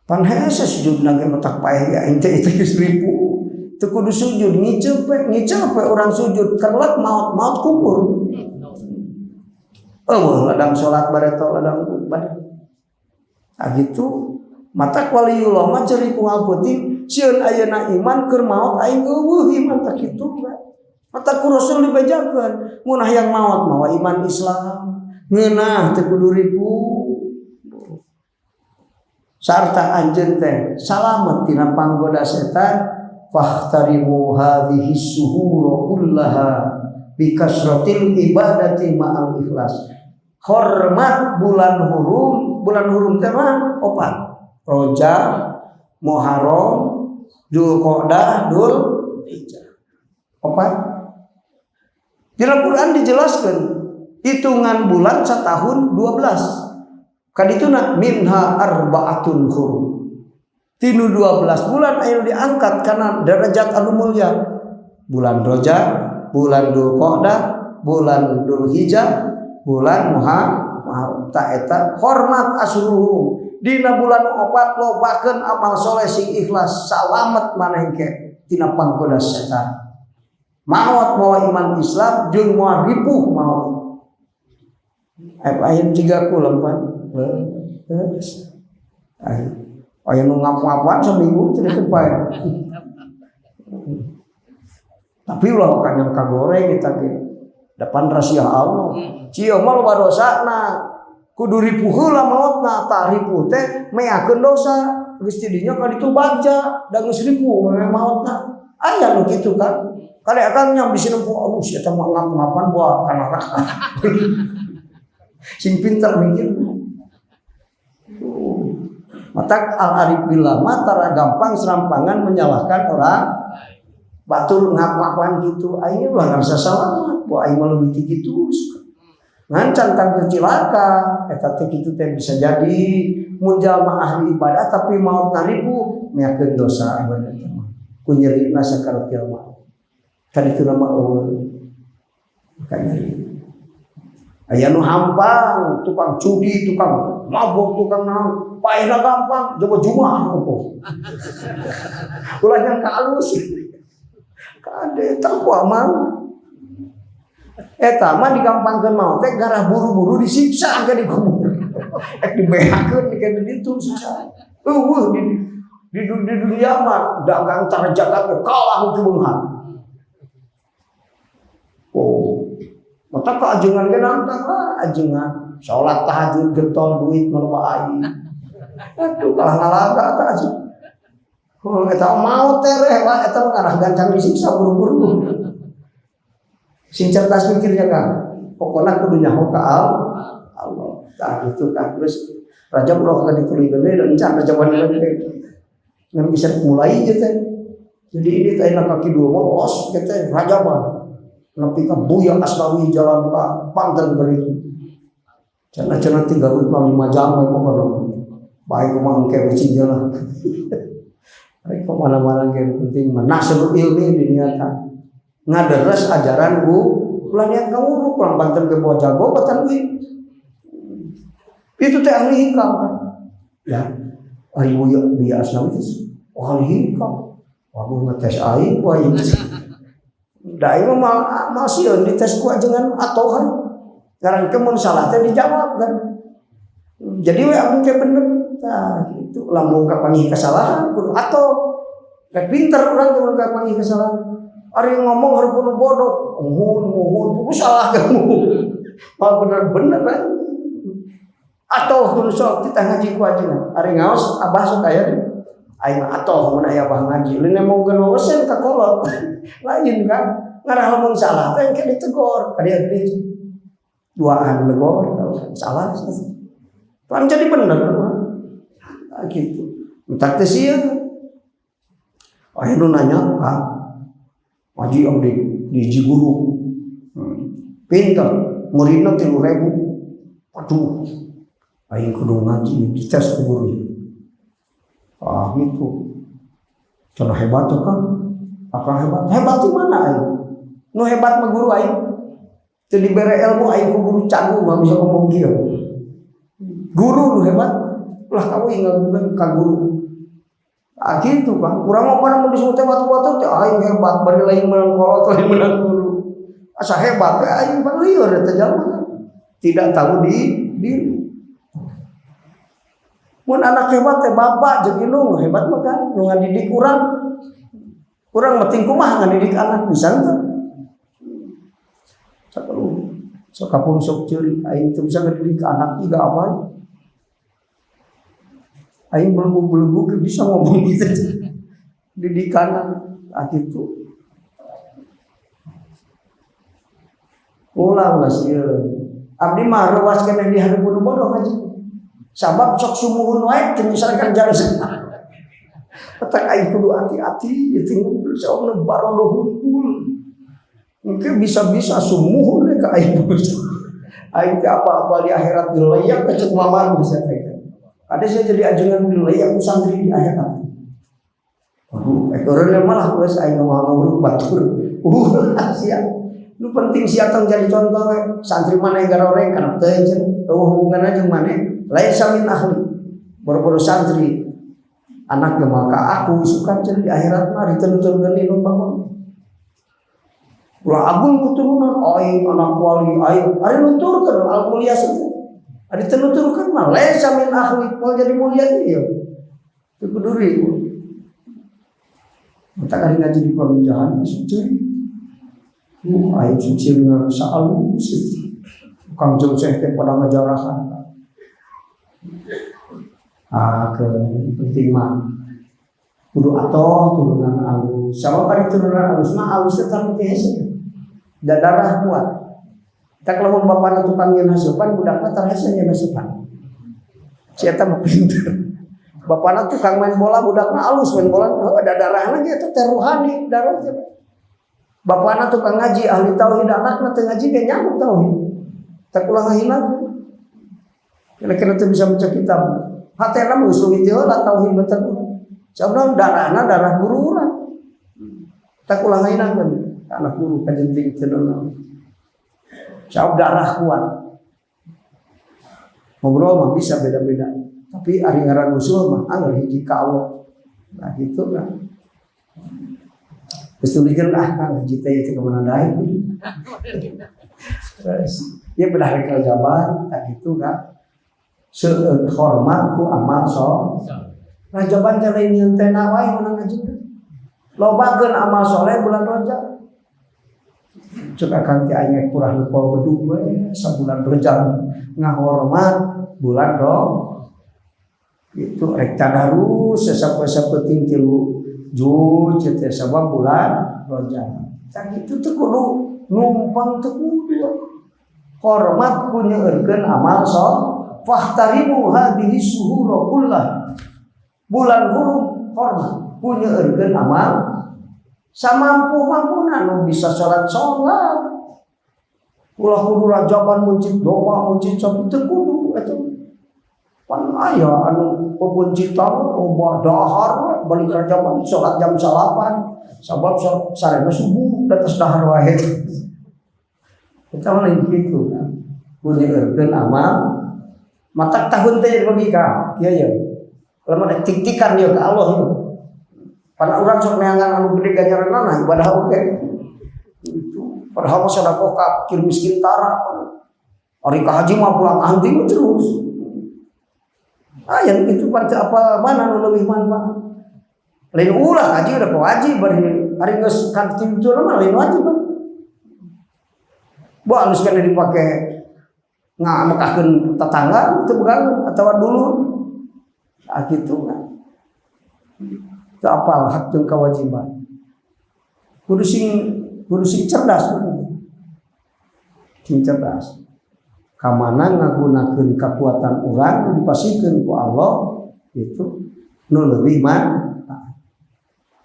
pan hese sujud ge matak paeh ya aing teh, itu geus ripuh. Teu kudu sujud, ngiceup we, ngiceup we urang sujud kerlek maot, maot kufur. Oh, ladang salat bareto ladang badan. Ah gitu. Matak waliullah mah ceurik unggal peuting, sieun ayeuna iman keur maot aing euweuh iman tah kitu. Matak ku Rasul dibejakeun, mun hayang maot mawa iman Islam. Ngeunah teu kudu ripuh. Sarta anjeun teh salamet tina panggoda setan, fahtarimu hadhihi suhura kullaha bikasratil ibadati ma'al ikhlas. Hormat bulan hurum, bulan hurum teh mah opat. Rajab, Muharram, Dzulqa'dah, Dzulhijjah. Opat. Di dalam Quran dijelaskan hitungan bulan setahun 12. Kan itu nak minha arba'atun hurum. Tinu 12 bulan ayo diangkat karena derajat anu mulia. Bulan Rajab, bulan Dzulqa'dah, bulan Dzulhijjah, bulan Muharram. Ta eta hormat asyhurul hurum. Dina bulan opat lobakeun amal soleh sing ikhlas, salamet maneh ke tina panggoda setan. Maot mawa iman Islam jeung moal ripuh maot. Aya jiga ku lempan. Aya nu ngap-ngapan seminggu teu deket pae. Tapi ulah kanyang kagoreng eta ge. Depan rahasia Allah. Cio mah loba dosana. Kudu ripuh heula maotna, tah ripuh teh meakeun dosa. Geus ti dinya ka ditu bagja da geus ripuh maotna. Aya nu kitu kan. Kade akang nya bisi nempo, aduh sia teh mah ngap-ngapan buah ka neraka. Sing pinter mikir. Matak al arif billah mah tara gampang serampangan menyalahkan orang batur ngap-ngapan gitu. Aing ulah ngarasa salah, buah aing mah leuwih ti kitu. Ngan can tangtu cilaka eta teh kitu teh bisa jadi mun jalma ahli ibadah tapi maot ripuh meakeun dosa ibadah teh mah. Ku nyerina sakaratil maut. Kan itu nama eueuh. Ka nyeri. Aya nu hampang, tukang judi, tukang mabok, tukang naon, paehna gampang, coba jumaah engko. Ulah nyangka alus. Kade takwa mah. Eta mah digampangkeun maot teh garah buru-buru disiksa ke di kubur. Ek dibeakeun di ditu siksa. Euweuh di dunia mah dagang tara jagat kalah ku beunghar. Oh. Mata ka ajengan ge nantang lah ajengan. Salat tahajud getol duit mah loba aing. Aduh kalah ngalaga ka ajengan. Oh, eta mau tereh wah eta mah ngarah gancang disiksa buru-buru. Sing cerdas mikirnya kan. Pokoknya kudu nyaho ka Allah. Tah gitu kan. Terus Rajab ulah ka dituluykeun deui dan can Rajab lagi. Ngan bisa mulai gitu. Jadi ini teh kaki dua mah los gitu Rajaban. Nepi ka Buya Asnawi jalan ka Banten beri. Cenah-cenah tiga mah 5 jam we pokokna. Baik mah engke we cing lah. Rek mana-mana ge penting mah nasrul ilmi diniatan. Ngaderes ajaran bu, ulah niat ngawuruk kurang Banten ke bawa jago batan duit. Itu teh ahli hikam kan. Ya. Ari Buya Asnawi itu ahli hikam. Waduh ngetes aing wah ieu. Da aing mah masih dites ku ajengan atohan. Ngaran ke mun salah teh dijawab kan. Jadi we abdi teh bener. Tah gitu lamun kapanggih kesalahan kudu atau rek pinter urang teh mun kapanggih kesalahan. Ari ngomong harus kudu bodoh. Muhun muhun buku salah kamu. Mah bener-bener kan. Atau kudu sok kita ngaji ku ajengan. Ari ngaos abah sok aya aing mah atoh mun aya abah ngaji. Lain nemongkeun wawasan ka kolot. Lain kan. Ngarah lamun salah teh engke ditegor ka dieu gede. Duaan negor salah. Kan jadi bener. Nah, gitu. Entar teh sieun. Aya nu nanya ka ngaji abdi di hiji guru. Pinter, muridna 3.000. Aduh. Aing kudu ngaji dites ku guru. Ah gitu. Cenah hebat tuh kan. Akang hebat. Hebat di mana aing? Nu hebat mah guru aing. Teu dibere ilmu aing ku guru canggung mah bisa ngomong kieu. Guru nu hebat ulah kamu ngagugan ka guru. Ah gitu kan. Urang mah pada mun disebut teh batur-batur teh aing hebat bari lain menang kolot lain menang guru. Asa hebat teh aing pan lieur eta jalma. Tidak tahu di diri. Mun anak hebat teh bapak jeung indung nu hebat mah kan nu ngadidik urang. Urang mah kumaha ngadidik anak bisa teu? Saperlu sok kapung sok ceurik aing teu bisa ngadidik anak juga apa. Aing belegu-belegu bisa ngomong gitu. Didikan ah gitu. Ulah ulah sieun. Abdi mah reuas keneh di hareupeun bodoh ngaji. Sabab sok sumuhun wae teu misalkan jalan sana. Petak aing kudu hati-hati ieu sauna barodo hungkul. Mungkin bisa-bisa sumuhun ka aing. Aing teh apa-apa di akhirat dileyak kecek mama bisa teh. Ada saya jadi ajengan dileyak ku santri di akhirat. Waduh, urang malah geus aing ngomong batur. Sia. Nu penting sia tong jadi contoh we. Santri maneh garoreng kana teu eueuh hubunganna jeung maneh. Laisa min ahli. Boro-boro santri anak ge maka aku isukan cenah di akhirat mah ditenuturkeun nu bapak. Ulah agung keturunan aing anak wali aing ari nuturkeun al mulia saja. Ari tenuturkeun mah laisa min ahli moal jadi mulia ieu. Teu kuduri. Entak ari ngaji di pamijahan suci. Aing suci ngan saalus. Kang jeung teh pada ngajarahan. Ah, ke penting mah kudu atoh turunan alus. Sabab ari turunan alus mah alus teh teu hese. Da darah kuat. Tak lamun bapana tukang nyeun hasupan budakna tar hese nyeun hasupan. Si eta mah pinter. Bapana tukang main bola budakna alus main bola, oh, da darahna ge eta teh ruhani darah teh. Bapana tukang ngaji ahli tauhid anakna teu ngaji ge nyaho tauhid. Tak ulah ngahina. Kira-kira teu bisa maca kitab. Hatena mah geus leuwih teu heula tauhid bener. Sabab darahna darah guru urang. Tak ulah ngahinakeun anak guru kajenting teu naon. Sabab darah kuat. Ngobrol mah bisa beda-beda. Tapi ari ngaran usul mah angger hiji ka Allah. Nah gitu kan. Geus tulikeun ah kang hiji teh teu kemana daek. Terus ya bedah rek jaban tak gitu kan. Seueur hormat ku amal soleh. Rajaban teh lain nyeun tena wae menang ngaji. Lobakeun amal soleh bulan Rajab. Cek akang teh aya kurang lupa bedug we sabulan Rajab ngahormat bulan Rajab. Itu rek tadarus sapoe-sapoe tilu juz teh sabab bulan Rajab. Tah kitu teh kudu numpang teh kudu. Hormat ku nyeurkeun amal soleh. Fahtarimu hadhihi syuhura kullah. Bulan hurum hormat ku nyeurkeun amal samampu-mampuna nu bisa salat-salat. Ulah kudu rajaban muncit doa muncit sapi teu kudu eta. Pan aya anu pepuncitan loba dahar we balik rajaban salat jam 9 sabab sarena subuh da tos dahar wae. Eta mah lain kitu kan. Ku nyeurkeun amal. Matak tahun teh dibagi ka kieu ya. Lamun tik-tikan ieu ka Allah ieu. Pan urang sok neangan anu gede ganjaranna ibadah oge. Itu padahal mah sedekah ka fakir miskin tara pan. Ari ka haji mah pulang anting terus. Ah, yang itu pan teu apal mana nu leuwih manfaat. Lain ulah haji udah wajib bari ari geus kan itu mah lain wajib kan. Buah alus kana dipake ngamekahkeun tetangga itu begang atau dulur. Ah gitu kan. Teu apal hak jeung kewajiban. Kudu sing cerdas kudu. Sing cerdas. Kamana ngagunakeun kekuatan urang nu dipasihkeun ku Allah itu nu leuwih manfaat.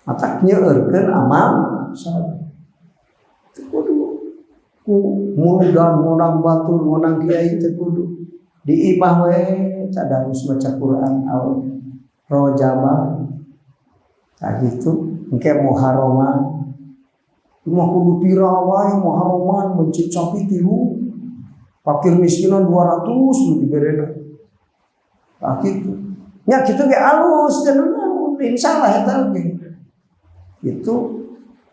Matak nyeueurkeun amal saleh. Teu kudu ku muludan ngundang batur ngundang kiai, teu kudu. Di imah we tadarus maca Quran au rojaba. Tah gitu engke muharraman mah kudu pira wae, muharraman mencit sapi tilu, fakir miskinan 200 nu diberena. Tah kitu nya, kitu ge alus teh, naon salah eta oge. Itu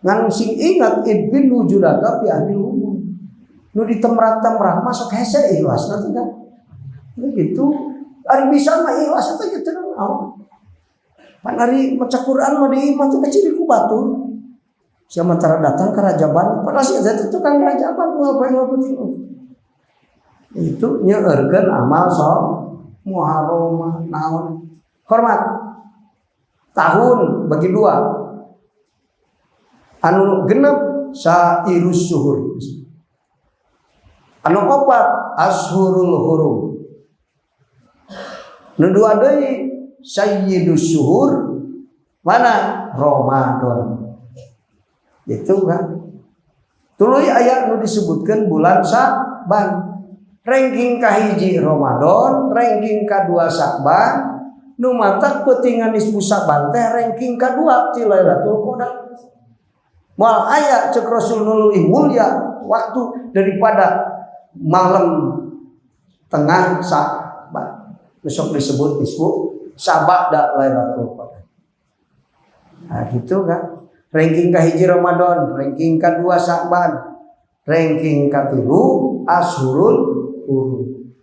ngan sing ingat idfin wujudaka fi ahli umur. Nu ditemrak-temrak masuk hese ikhlas nanti kan gitu. Ari bisa mah ikhlas eta gitu naon. Pan ari maca Quran mah di imah teh keciri ku batur. Siapa tara datang ke Rajaban, padahal si eta tukang Rajaban moal poe penting. Itu nyeueurkeun amal so muharramah naon. Hormat. Tahun bagi dua. Anu genep sairus syuhur. Anu opat ashurul hurum. Nu dua deui sayyidus syuhur mana Ramadan. Itu kan. Tuluy aya nu disebutkan bulan Sa'ban. Ranking kahiji Ramadan, ranking kadua Sa'ban, nu matak peutingan nisfu Sa'ban teh ranking kadua ti Lailatul Qadar. Moal aya cek Rasul nu leuwih mulia waktu daripada malam tengah Sa'ban. Besok disebut nisfu Sa'ban da Lailatul Qadar. Nah gitu kan. Ranking kahiji Ramadan, ranking kedua Sa'ban, ranking katilu Ashurul Hurum.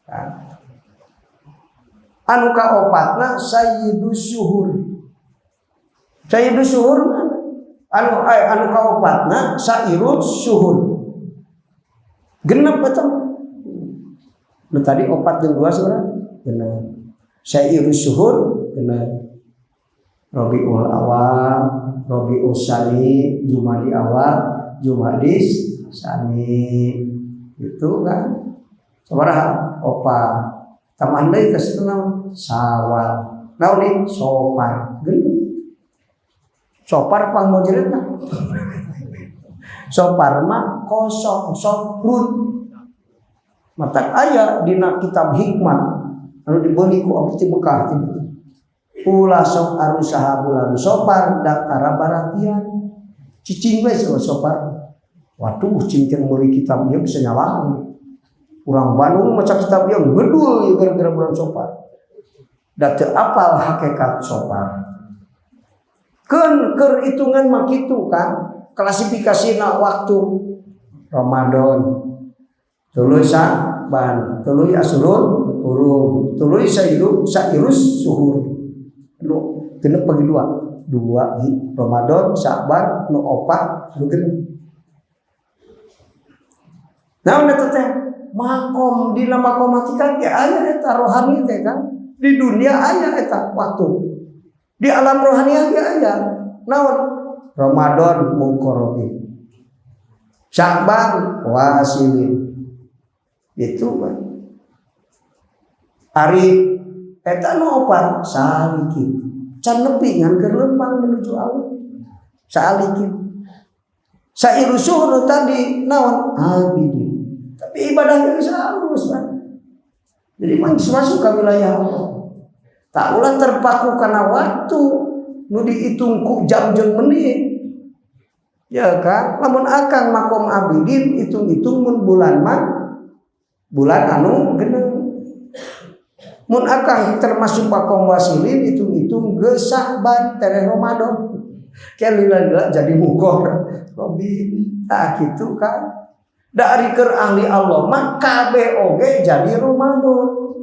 Nah. Anu kaopatna Sayyidus Syuhur. Sayyidus Syuhur mana? Anu kaopatna Sairus Syuhur. Genep eta. Nu tadi opat jeung dua sebenarnya genep. Sairus Syuhur genep. Rabiul Awal, Rabiul Sani, Jumadi Awal, Jumadi Sani. Itu kan. Sabaraha? Opat. Tambahan deui ka naon? Sawal. Naon deui? Sopar. Genep. Sopar pangmujritna. Sopar mah kosong, soprun. Matak aya dina kitab hikmat anu dibeli ku abdi ti Mekah ti. Ulah sok arusaha bulan sopar da baratian. Cicing we sama sopar. Waduh, cing meuli kitab ieu bisa nyalaan. Urang Bandung maca kitab ieu ngedul ieu gara-gara bulan sopar. Da teu apal hakikat sopar. Keun keur hitungan mah kitu kan. Klasifikasina waktu Ramadan. Tuluy Sa'ban, tuluy Ashurul Hurum, tuluy Sairu Sairus Suhur. Nu genep bagi dua. Dua Ramadan, Sa'ban, nu opat, nu genep. Naon eta teh? Makom dina makom hakikat ge aya eta rohani teh kan. Di dunia aya eta waktu. Di alam rohaniah ge aya. Naon? Ramadan muqarrabin. Sya'ban wasilin. Itu kan. Ari eta nu opat salikin. Can nepi ngan keur lempang menuju Allah. Salikin. Sairu syuhur tadi naon? Abidin. Tapi ibadahnya bisa halus kan. Jadi masuk ke wilayah Allah. Tak ulah terpaku karena waktu nu dihitung ku jam jeung menit. Ya kan? Lamun akang makom abidin hitung-hitung mun bulan mah bulan anu genep. Mun akang termasuk bakom wasilin, hitung-hitung geus Sa'ban tereh Ramadan. Kayak lila jadi muqorrobin. Tah kitu kan. Dari keur ahli Allah mah kabeh oge jadi Ramadan.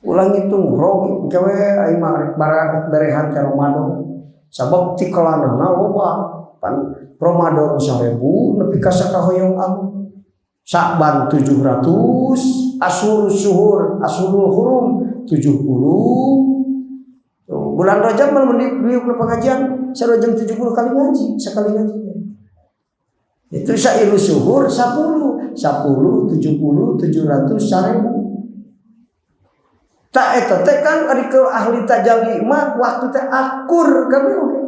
Ulang hitung rogi gawe aing mah rek berehan ke Ramadan. Sabab tikelanana loba. Pan Ramadan 1000 nepi ka sakahoyong Allah. Sa'ban 700, Asyur Syuhur, Asyurul Hurum 70. Tuh, bulan Rajab mah mun diuk pengajian sarojeng 70 kali ngaji, sekali ngaji. Itu sairu syuhur 10, 10, 70, 700, 1000. Tak eta teh kan ari keur ahli tajalli mah waktu teh akur kabeh oge.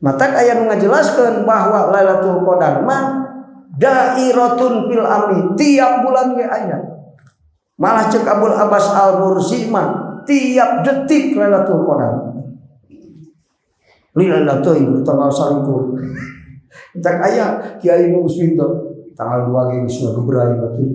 Matak aya nu ngajelaskeun bahwa Lailatul Qadar mah dairatun fil ami, tiap bulan ge aya. Malah cek Abul Abbas Al Mursi mah tiap detik Lailatul Qadar. Lailatul itu tanggal 21. Entak aya kiai nu geus pinter tanggal 2 ge geus ngagebray batu.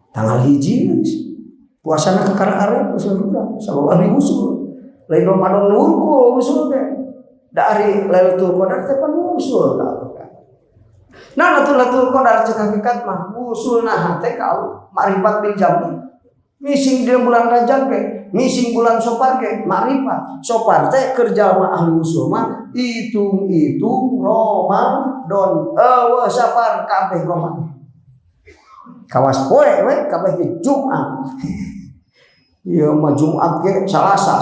Tanggal 1 puasana kakara arep geus ngagebray sabab ahli usul. Lain Ramadan nungkul usul teh. Dari Lailatul Qadar teh pan usul ka Allah. Nah, Lailatul Qadar cek hakikat mah usulna hate ka Allah, makrifat bil jami. Mising di bulan Rajab ge, mising bulan Sopar ge, makrifat. Sopar teh kerja mah ahli usul mah hitung-hitung Ramadan. Eueuh Safar kabeh Ramadan. Kawas poe we kabeh ge Jumat. Ieu mah Jumat ge Salasa.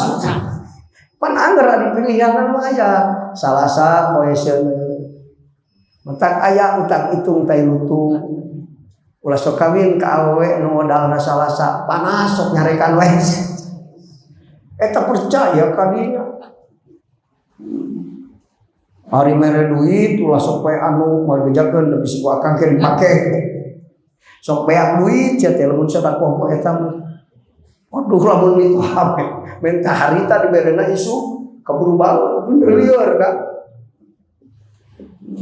Pan angger ari pilihanan mah aya Salasa poe seuneu. Mentak aya utang hitung tai lutung. Ulah sok kawin ka awewe nu modalna Salasa, panas sok nyarekan wae. Eta percaya ka dinya. Ari mere duit ulah sok poe anu moal bejakeun da bisi ku akang ke dipake. Sok beak duit sia teh lamun sedekah poe eta mah. Waduh lamun itu hame minta harita diberena isuk keburu bangun lieur ka.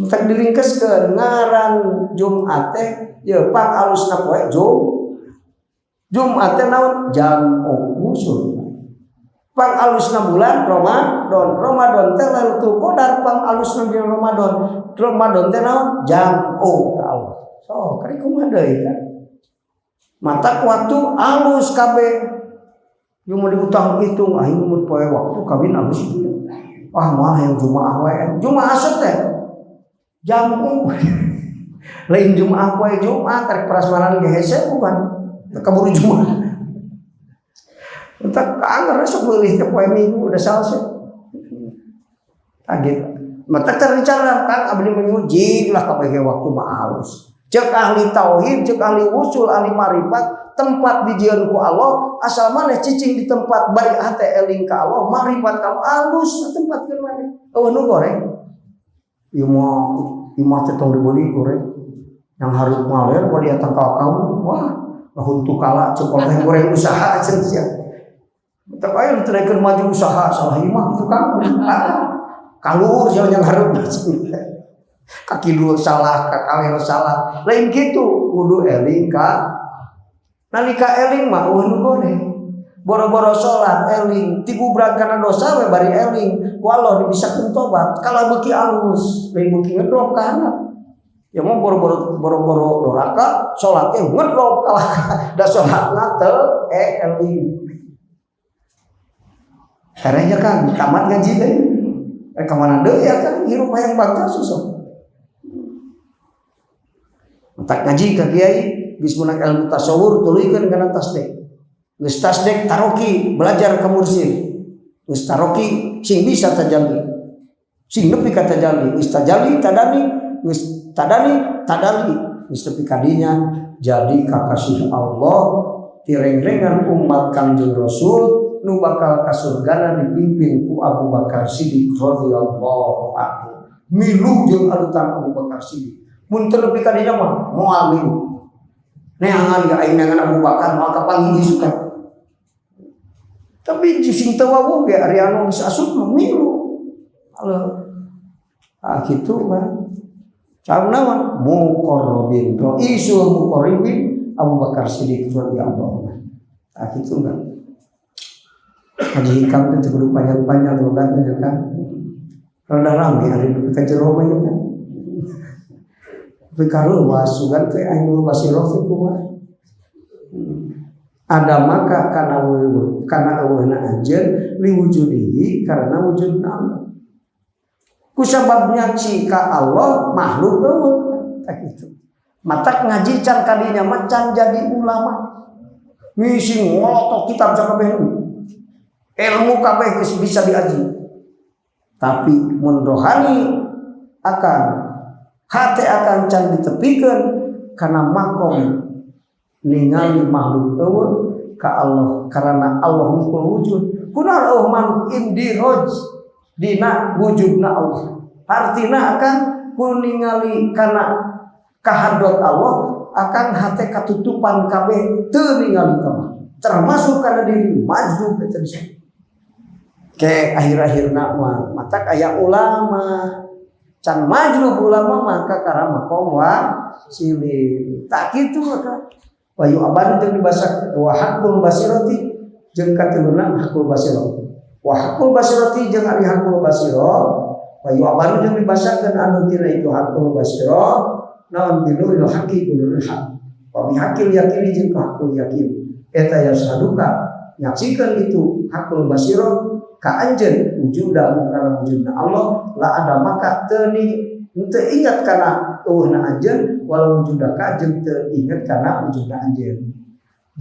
Tak diringkeskeun ngaran Jumat teh ye pang alusna poe Jumat teh naon jam usul. Pang alusna bulan Ramadan, Ramadan teh Lailatul Qadar pang alusna di Ramadan. Ramadan teh naon jam ka Allah. So, kari kumaha deui kan? Matak waktu alus kabeh. Ieu mau diutang hitung aing mun poe waktu kawin alus itu. Wah, moal hayang Jumaah wae. Jumaah sok teh jamu. Lain Jumaah poe Jumat rek prasmanan ge hese bukan. Keburu Jumaah. Entak angger sok meulih teh poe Minggu udah selesai. Tah gitu. Matak terencana kan abdi menguji lah kabeh waktu mah alus. Cek ahli tauhid, cek ahli usul, ahli marifat, tempat dijieun ku Allah, asal maneh cicing di tempat bari hate eling ka Allah, marifat ka Allah, alus tempat keur maneh. Eueuh nu goreng. Ieu mah ieu mah teh tong dibeli goreng. Yang harus maler bari tangkal kamu, wah, huntu kala cek oleh goreng usaha cenah sia. Tetep aya nu teu maju usaha salah ieu mah kitu kan. Kaluhur sia yang hareup. Kaki dulu salah, kakaler salah. Lain gitu, kudu eling ka. Nalika eling mah eueuh nu goreng. Boro-boro salat eling, tigubrag kana dosa we bari eling. Ku Allah dibisakeun tobat, kalah beuki alus, lain beuki ngedrop ka handap. Ya mau boro-boro boro-boro doraka, salat ge ngedrop kalah da salatna teu eling. Terehnya kan tamat ngaji teh. Ka mana deui ya kan hirup hayang bangsa susah. Matak ngaji ka kiai geus meunang ilmu tasawur tuluykeun kana tasdek. Geus tasdek taroki belajar ka mursyid. Geus taroki sing bisa tajalli. Sing nepi ka tajalli, geus tajalli tadani, geus tadani tadali, geus nepi ka dinya jadi kakasih Allah tirengrengan umat Kangjeng Rasul nu bakal ka surgana dipimpin ku Abu Bakar Siddiq radhiyallahu anhu. Milu jeung alutan Abu Bakar Siddiq. Mun teu nepi ka dinya mah moal milu. Neangan ge aing neangan Abu Bakar moal kapanggih isukan. Tapi sing teu wawuh ge ari anu geus asup mah milu. Halo. Ah kitu mah. Cara naon? Muqarrabin. Raisul muqarrabin. Abu Bakar Siddiq radhiyallahu anhu. Tah kitu kan. Haji Hikam itu kudu panjang-panjang logatnya kan. Rada rame hari itu ka jero mah kan. Tapi karuwas sugan teh aing basirah teh kumaha. Ada maka kana euweuh kana euweuhna anjeun liwujudihi karena wujudna Allah. Ku sabab nyaksi ka Allah makhluk euweuh tah kitu. Matak ngaji can kadinya mah can jadi ulama. Ngisi ngolotok kitab sakabeh ilmu kabeh geus bisa diaji. Tapi mun rohani akan hate akan can ditepikeun kana makom ningali makhluk euweuh ka Allah karena Allah hungkul wujud. Kunaon euweuh makhluk indiroj dina wujudna Allah. Artina akan ku ningali kana kahadrat Allah akan hate katutupan kabeh teu ningali ka termasuk kana diri majdzub eta bisa. Ke akhir-akhirna mah matak aya ulama can majdzub ulama maka karena makom wa silin tak kitu maka wa yu'abar jeung dibasa wa hakul basirati jeung katiluna hakul basirah wa hakul basirati jeung ari hakul basirah wa yu'abar jeung dibasakeun anu tina itu hakul basirah naon binuril haqi binuril haq wa bihaqil yakini jeung hakul yakin eta yasaduka nyaksikeun itu hakul basirah ka anjeun wujuda kana wujudna Allah la ada maka teu teu ingat kana euweuhna anjeun walau wujudaka jeung teu ingat kana wujudna anjeun.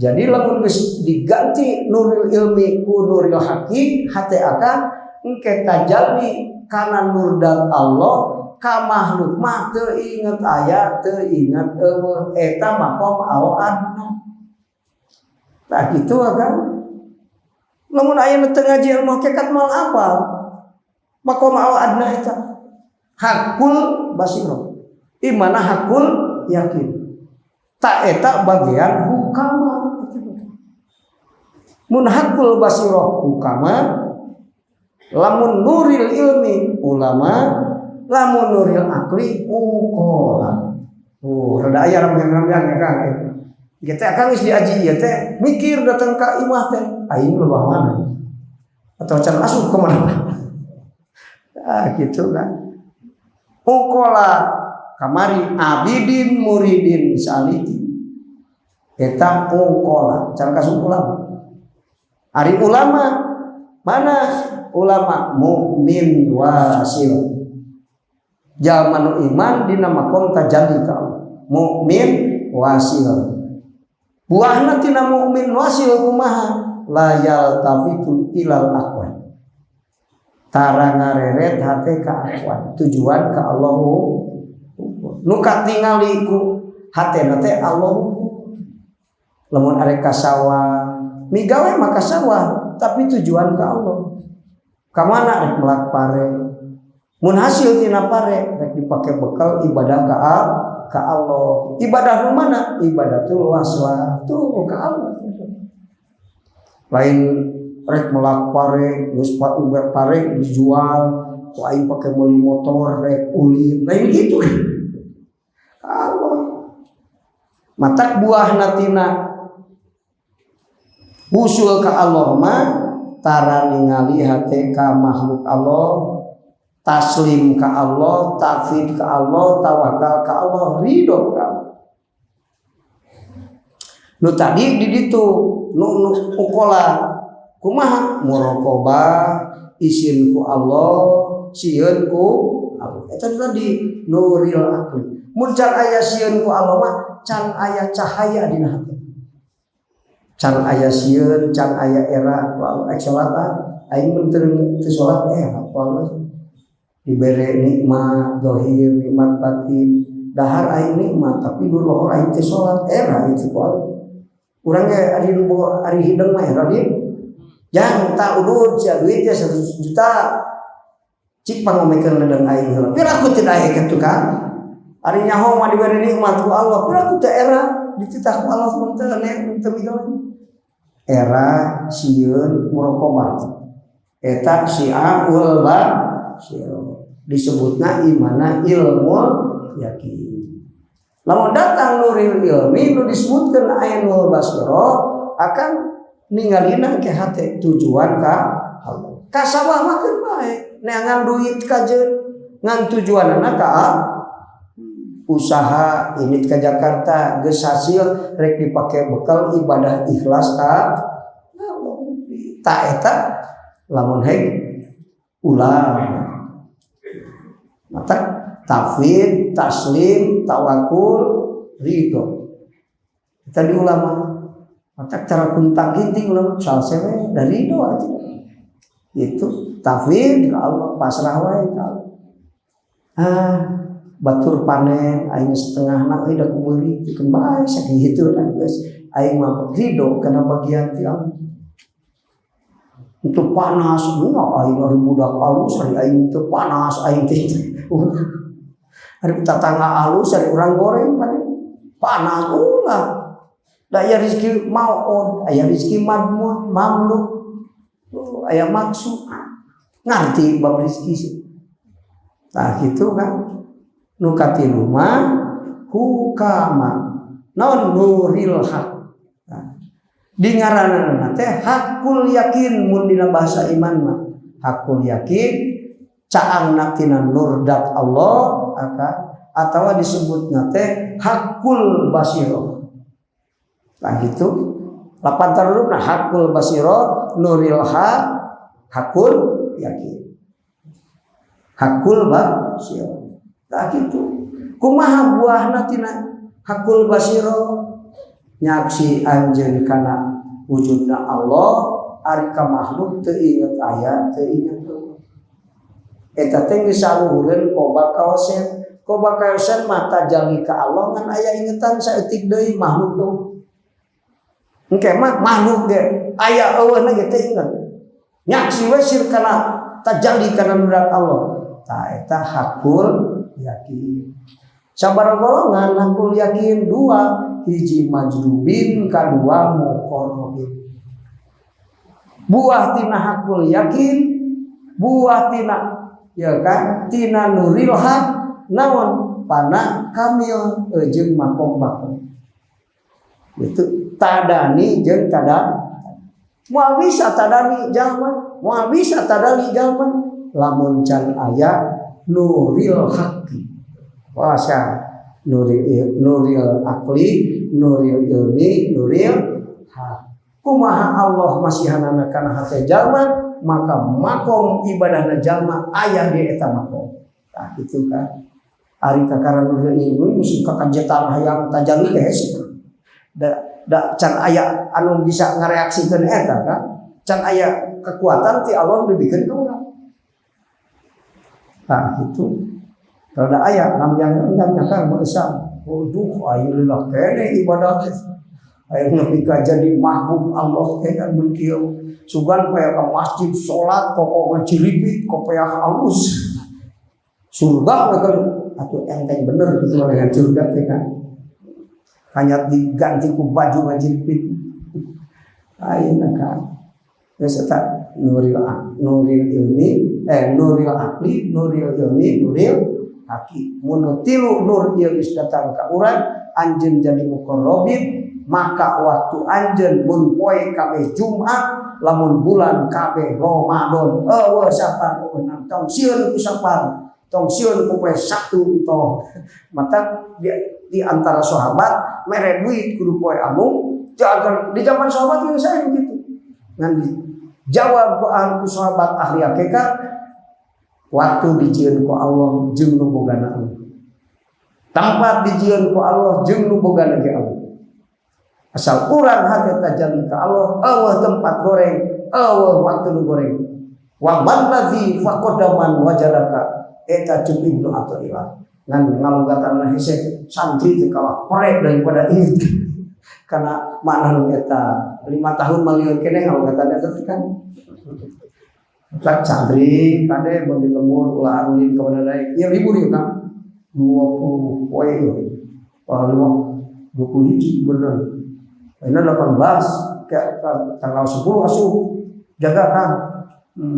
Jadi lamun geus diganti nuril ilmi ku nuril haqi hate akan engke tajalli kana nur dan Allah ka makhluk mah teu inget aya teu inget euweuh eta makom awaadna. Tah kitu akan lamun aya nu teu ngaji ilmu hakikat moal apal makom awadna eta hakul basirah imana hakul yakin tak eta bagian hukama. Mun hakul basirah hukama, lamun nuril ilmi ulama, lamun nuril akli uqola. Oh, rada aya rambyang-rambyang ya Kang. Kita akan geus diaji ieu teh mikir datang ka imah teh aing lebah mana atau can asup ke mana. Ah gitu kan. Uqola kamari abidin muridin saliki eta uqola can kasup ulama. Ari ulama mana ulama mukmin wasil jalma nu iman dina makom tajalli ka Allah mukmin wasil. Buahna tina mukmin wasil kumaha la yaltafitu ilal aqwan tara ngareret hate ka aqwan tujuan ka Allah nu katingali ku hatena teh Allah. Lamun arek ka sawah migawe maka sawah tapi tujuan ka Allah. Ka mana rek melak pare mun hasil tina pare rek dipake bekal ibadah ka Allah. Ibadah nu mana? Ibadatul waslah tuh ka Allah. Lain rek melak pare geus pare dijual ku aing pake meuli motor rek ulin lain gitu. Allah matak buahna tina usul ka Allah mah tara ningali hate ka makhluk Allah, taslim ka Allah, tafwid ka Allah, tawakal ka Allah, ridho ka Allah. Nu tadi di ditu nu nu ukola kumaha muraqabah isin ku Allah, sieun ku Allah. Eta tadi nuril akli. Mun can aya sieun ku Allah mah can aya cahaya dina hati. Can aya sieun, can aya era ku Allah. Ek salat ah, aing mun teu salat ku Allah. Dibere nikmat zahir, nikmat batin. Dahar aing nikmat tapi du lohor aing teu salat era itu ku Allah. Urang ge ari nu ari hideng mah era di. Jang tak udud sia duit ya 100 juta. Cik pangomekeun ledeng aing heula. Piraku teu daek kitu kan. Ari nyaho mah dibere nikmat ku Allah, piraku teu era dititah ku Allah mun teu teu migawe. Era sieun muraqabah. Eta syi'aul basirah. Disebutna imana ilmu yakin. Lamun datang nuril ilmi nu disebutkeun ainul basirah, akan ningalina ke hate tujuan ka Allah. Ka sawah mah keun bae, neangan duit kajeun, ngan tujuanana ka usaha ini ke Jakarta, geus hasil rek dipake bekal ibadah ikhlas ka tak eta. Lamun hek ulah mata tafwid, taslim, tawakul, ridho. Kita di ulama mata cara kuntang ginting ulama salse dari ridho itu tafwid ke Allah, pasrah wae ka Allah. Ah, batur panen aing setengah nak da kubeuri pikeun bae sakitu dan geus, aing mah ridho kana bagian ti Allah. Untuk panas enggak, aing ari budak alus, ari aing teu panas, aing teh ari tetangga alus, ari urang goreng panen panas. Ulah da aya rezeki mau'ud, aya rezeki madmun mamluk, oh, aya maksud ngarti bab rezeki sih. Nah, gitu kan. Nu katilu mah hukama naon? Nuril haq. Nah, di ngaranna teh hakul yakin. Mun dina bahasa iman mah hakul yakin, caangna tina nur dat Allah akan atau disebutna teh hakul basirah. Nah, gitu lapan tarurupna: hakul basirah, nuril haq, hakul yakin, hakul basirah. Tah gitu. Kumaha buahna tina hakul basiro? Nyaksi anjeun kana wujudna Allah, ari ka makhluk teu inget aya, teu inget euweuh. Eta teh geus saluhureun qoba kausain. Qoba kausain mah tajalli ka Allah, ngan aya ingetan saeutik deui makhluk tuh. Engke mah makhluk ge aya euweuhna ge teu inget. Nyaksi we sir kana tajalli kana nurat Allah. Tah, eta hakul yakin. Sabar golongan hakul yakin dua, hiji majdubin, kadua muqarrabin. Buah tina hakul yakin, buah tina, ya kan, tina nuril haq naon? Pana kamil jeung makom makom itu tadani jeung tada. Moal bisa tadani jalma, moal bisa tadani jalma lamun can aya nuril haqi. Wasa nuril, nuril akli, nuril ilmi, nuril haq. Kumaha Allah masihanana kana hate jalma, maka makom ibadahna jalma aya di eta makom. Nah, gitu kan. Ari kakara nuril ilmi mesti kakajetan hayang tajalli teh hese. Da, da can aya anu bisa ngareaksikeun eta kan. Can aya kekuatan ti Allah dibikeun ka urang. Nah, gitu. Rada aya ramyang-ramyang kan meusam. Waduh, ayo lila keneh ibadah teh. Ayo nepi ka jadi mahbub Allah teh kan mun kieu. Sugan poe ka masjid salat koko ngaciripit kopeah alus. Surga we kan atuh, enteng bener gitu dengan surga teh kan. Hanya diganti ku baju ngaciripit. Ayeuna kan. Geus eta nuril, nuril ilmi, eh, nuril akli, nuril ilmi, nuril haqi. Mun tilu nur ieu geus datang ka urang, anjeun jadi muqarrabin. Maka waktu anjeun mun poe kabeh Jumat, lamun bulan kabeh Ramadan, euweuh sapar, euweuh, tong sieun ku sapar, tong sieun ku poe Sabtu tong. Mata di antara sahabat mere duit kudu poe anu di zaman sahabat yang saya begitu. Ngan dijawab ku ahli sahabat, ahli hakikat, waktu dijieun ku Allah jeung nu bogana Allah, tempat dijieun ku Allah jeung nu bogana ge Allah. Asal urang hati tajalli ka Allah, euweuh tempat goreng, euweuh waktu nu goreng. Wa man ladzi faqadaman wajadaka, eta ceuk Ibnu Athaillah. Ngan ngalogatan hese, santri teh kalah perek daripada ini karena makna nu eta 5 tahun malieur keneh ngalogatan eta teh kan. Tak santri kade mun di lembur ulah arulin ka mana daek. Ieu libur ieu kan 20 poe ieu. Wah, 20 hiji bener. Ini 18 ke tanggal 10 asup jaga kan.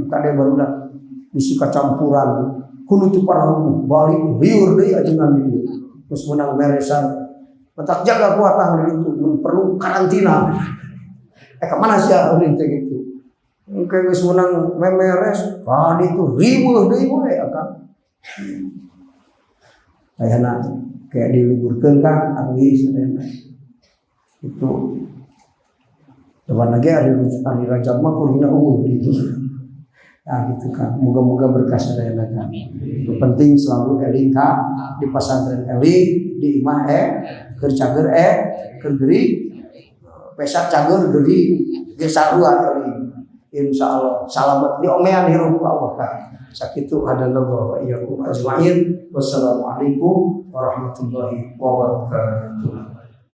Kade barudak bisi kacampuran kudu teu pararuguh balik liur deui ajengan di dieu. Terus menang meresan. Matak jaga ku akang di ditu, mun perlu karantina. Eh, kemana sih ya ulin teh gitu. Engke geus menang memeres, ka ditu riweuh deui wae akang. Ayana kayak diliburkeun kan ahli sadayana. Itu depan lagi hari hari Rajab mah kuringna euweuh di. Nah, gitu kan. Moga-moga berkah sadayana kan. Yang penting selalu eling ka di pesantren eling, di imah keur cager keur gering pesak cager gering ge sarua eling. Insya Allah salamet diomean hirup ku Allah kan. Sakitu hadanallahu wa iyyakum ajmain. Wassalamualaikum warahmatullahi wabarakatuh.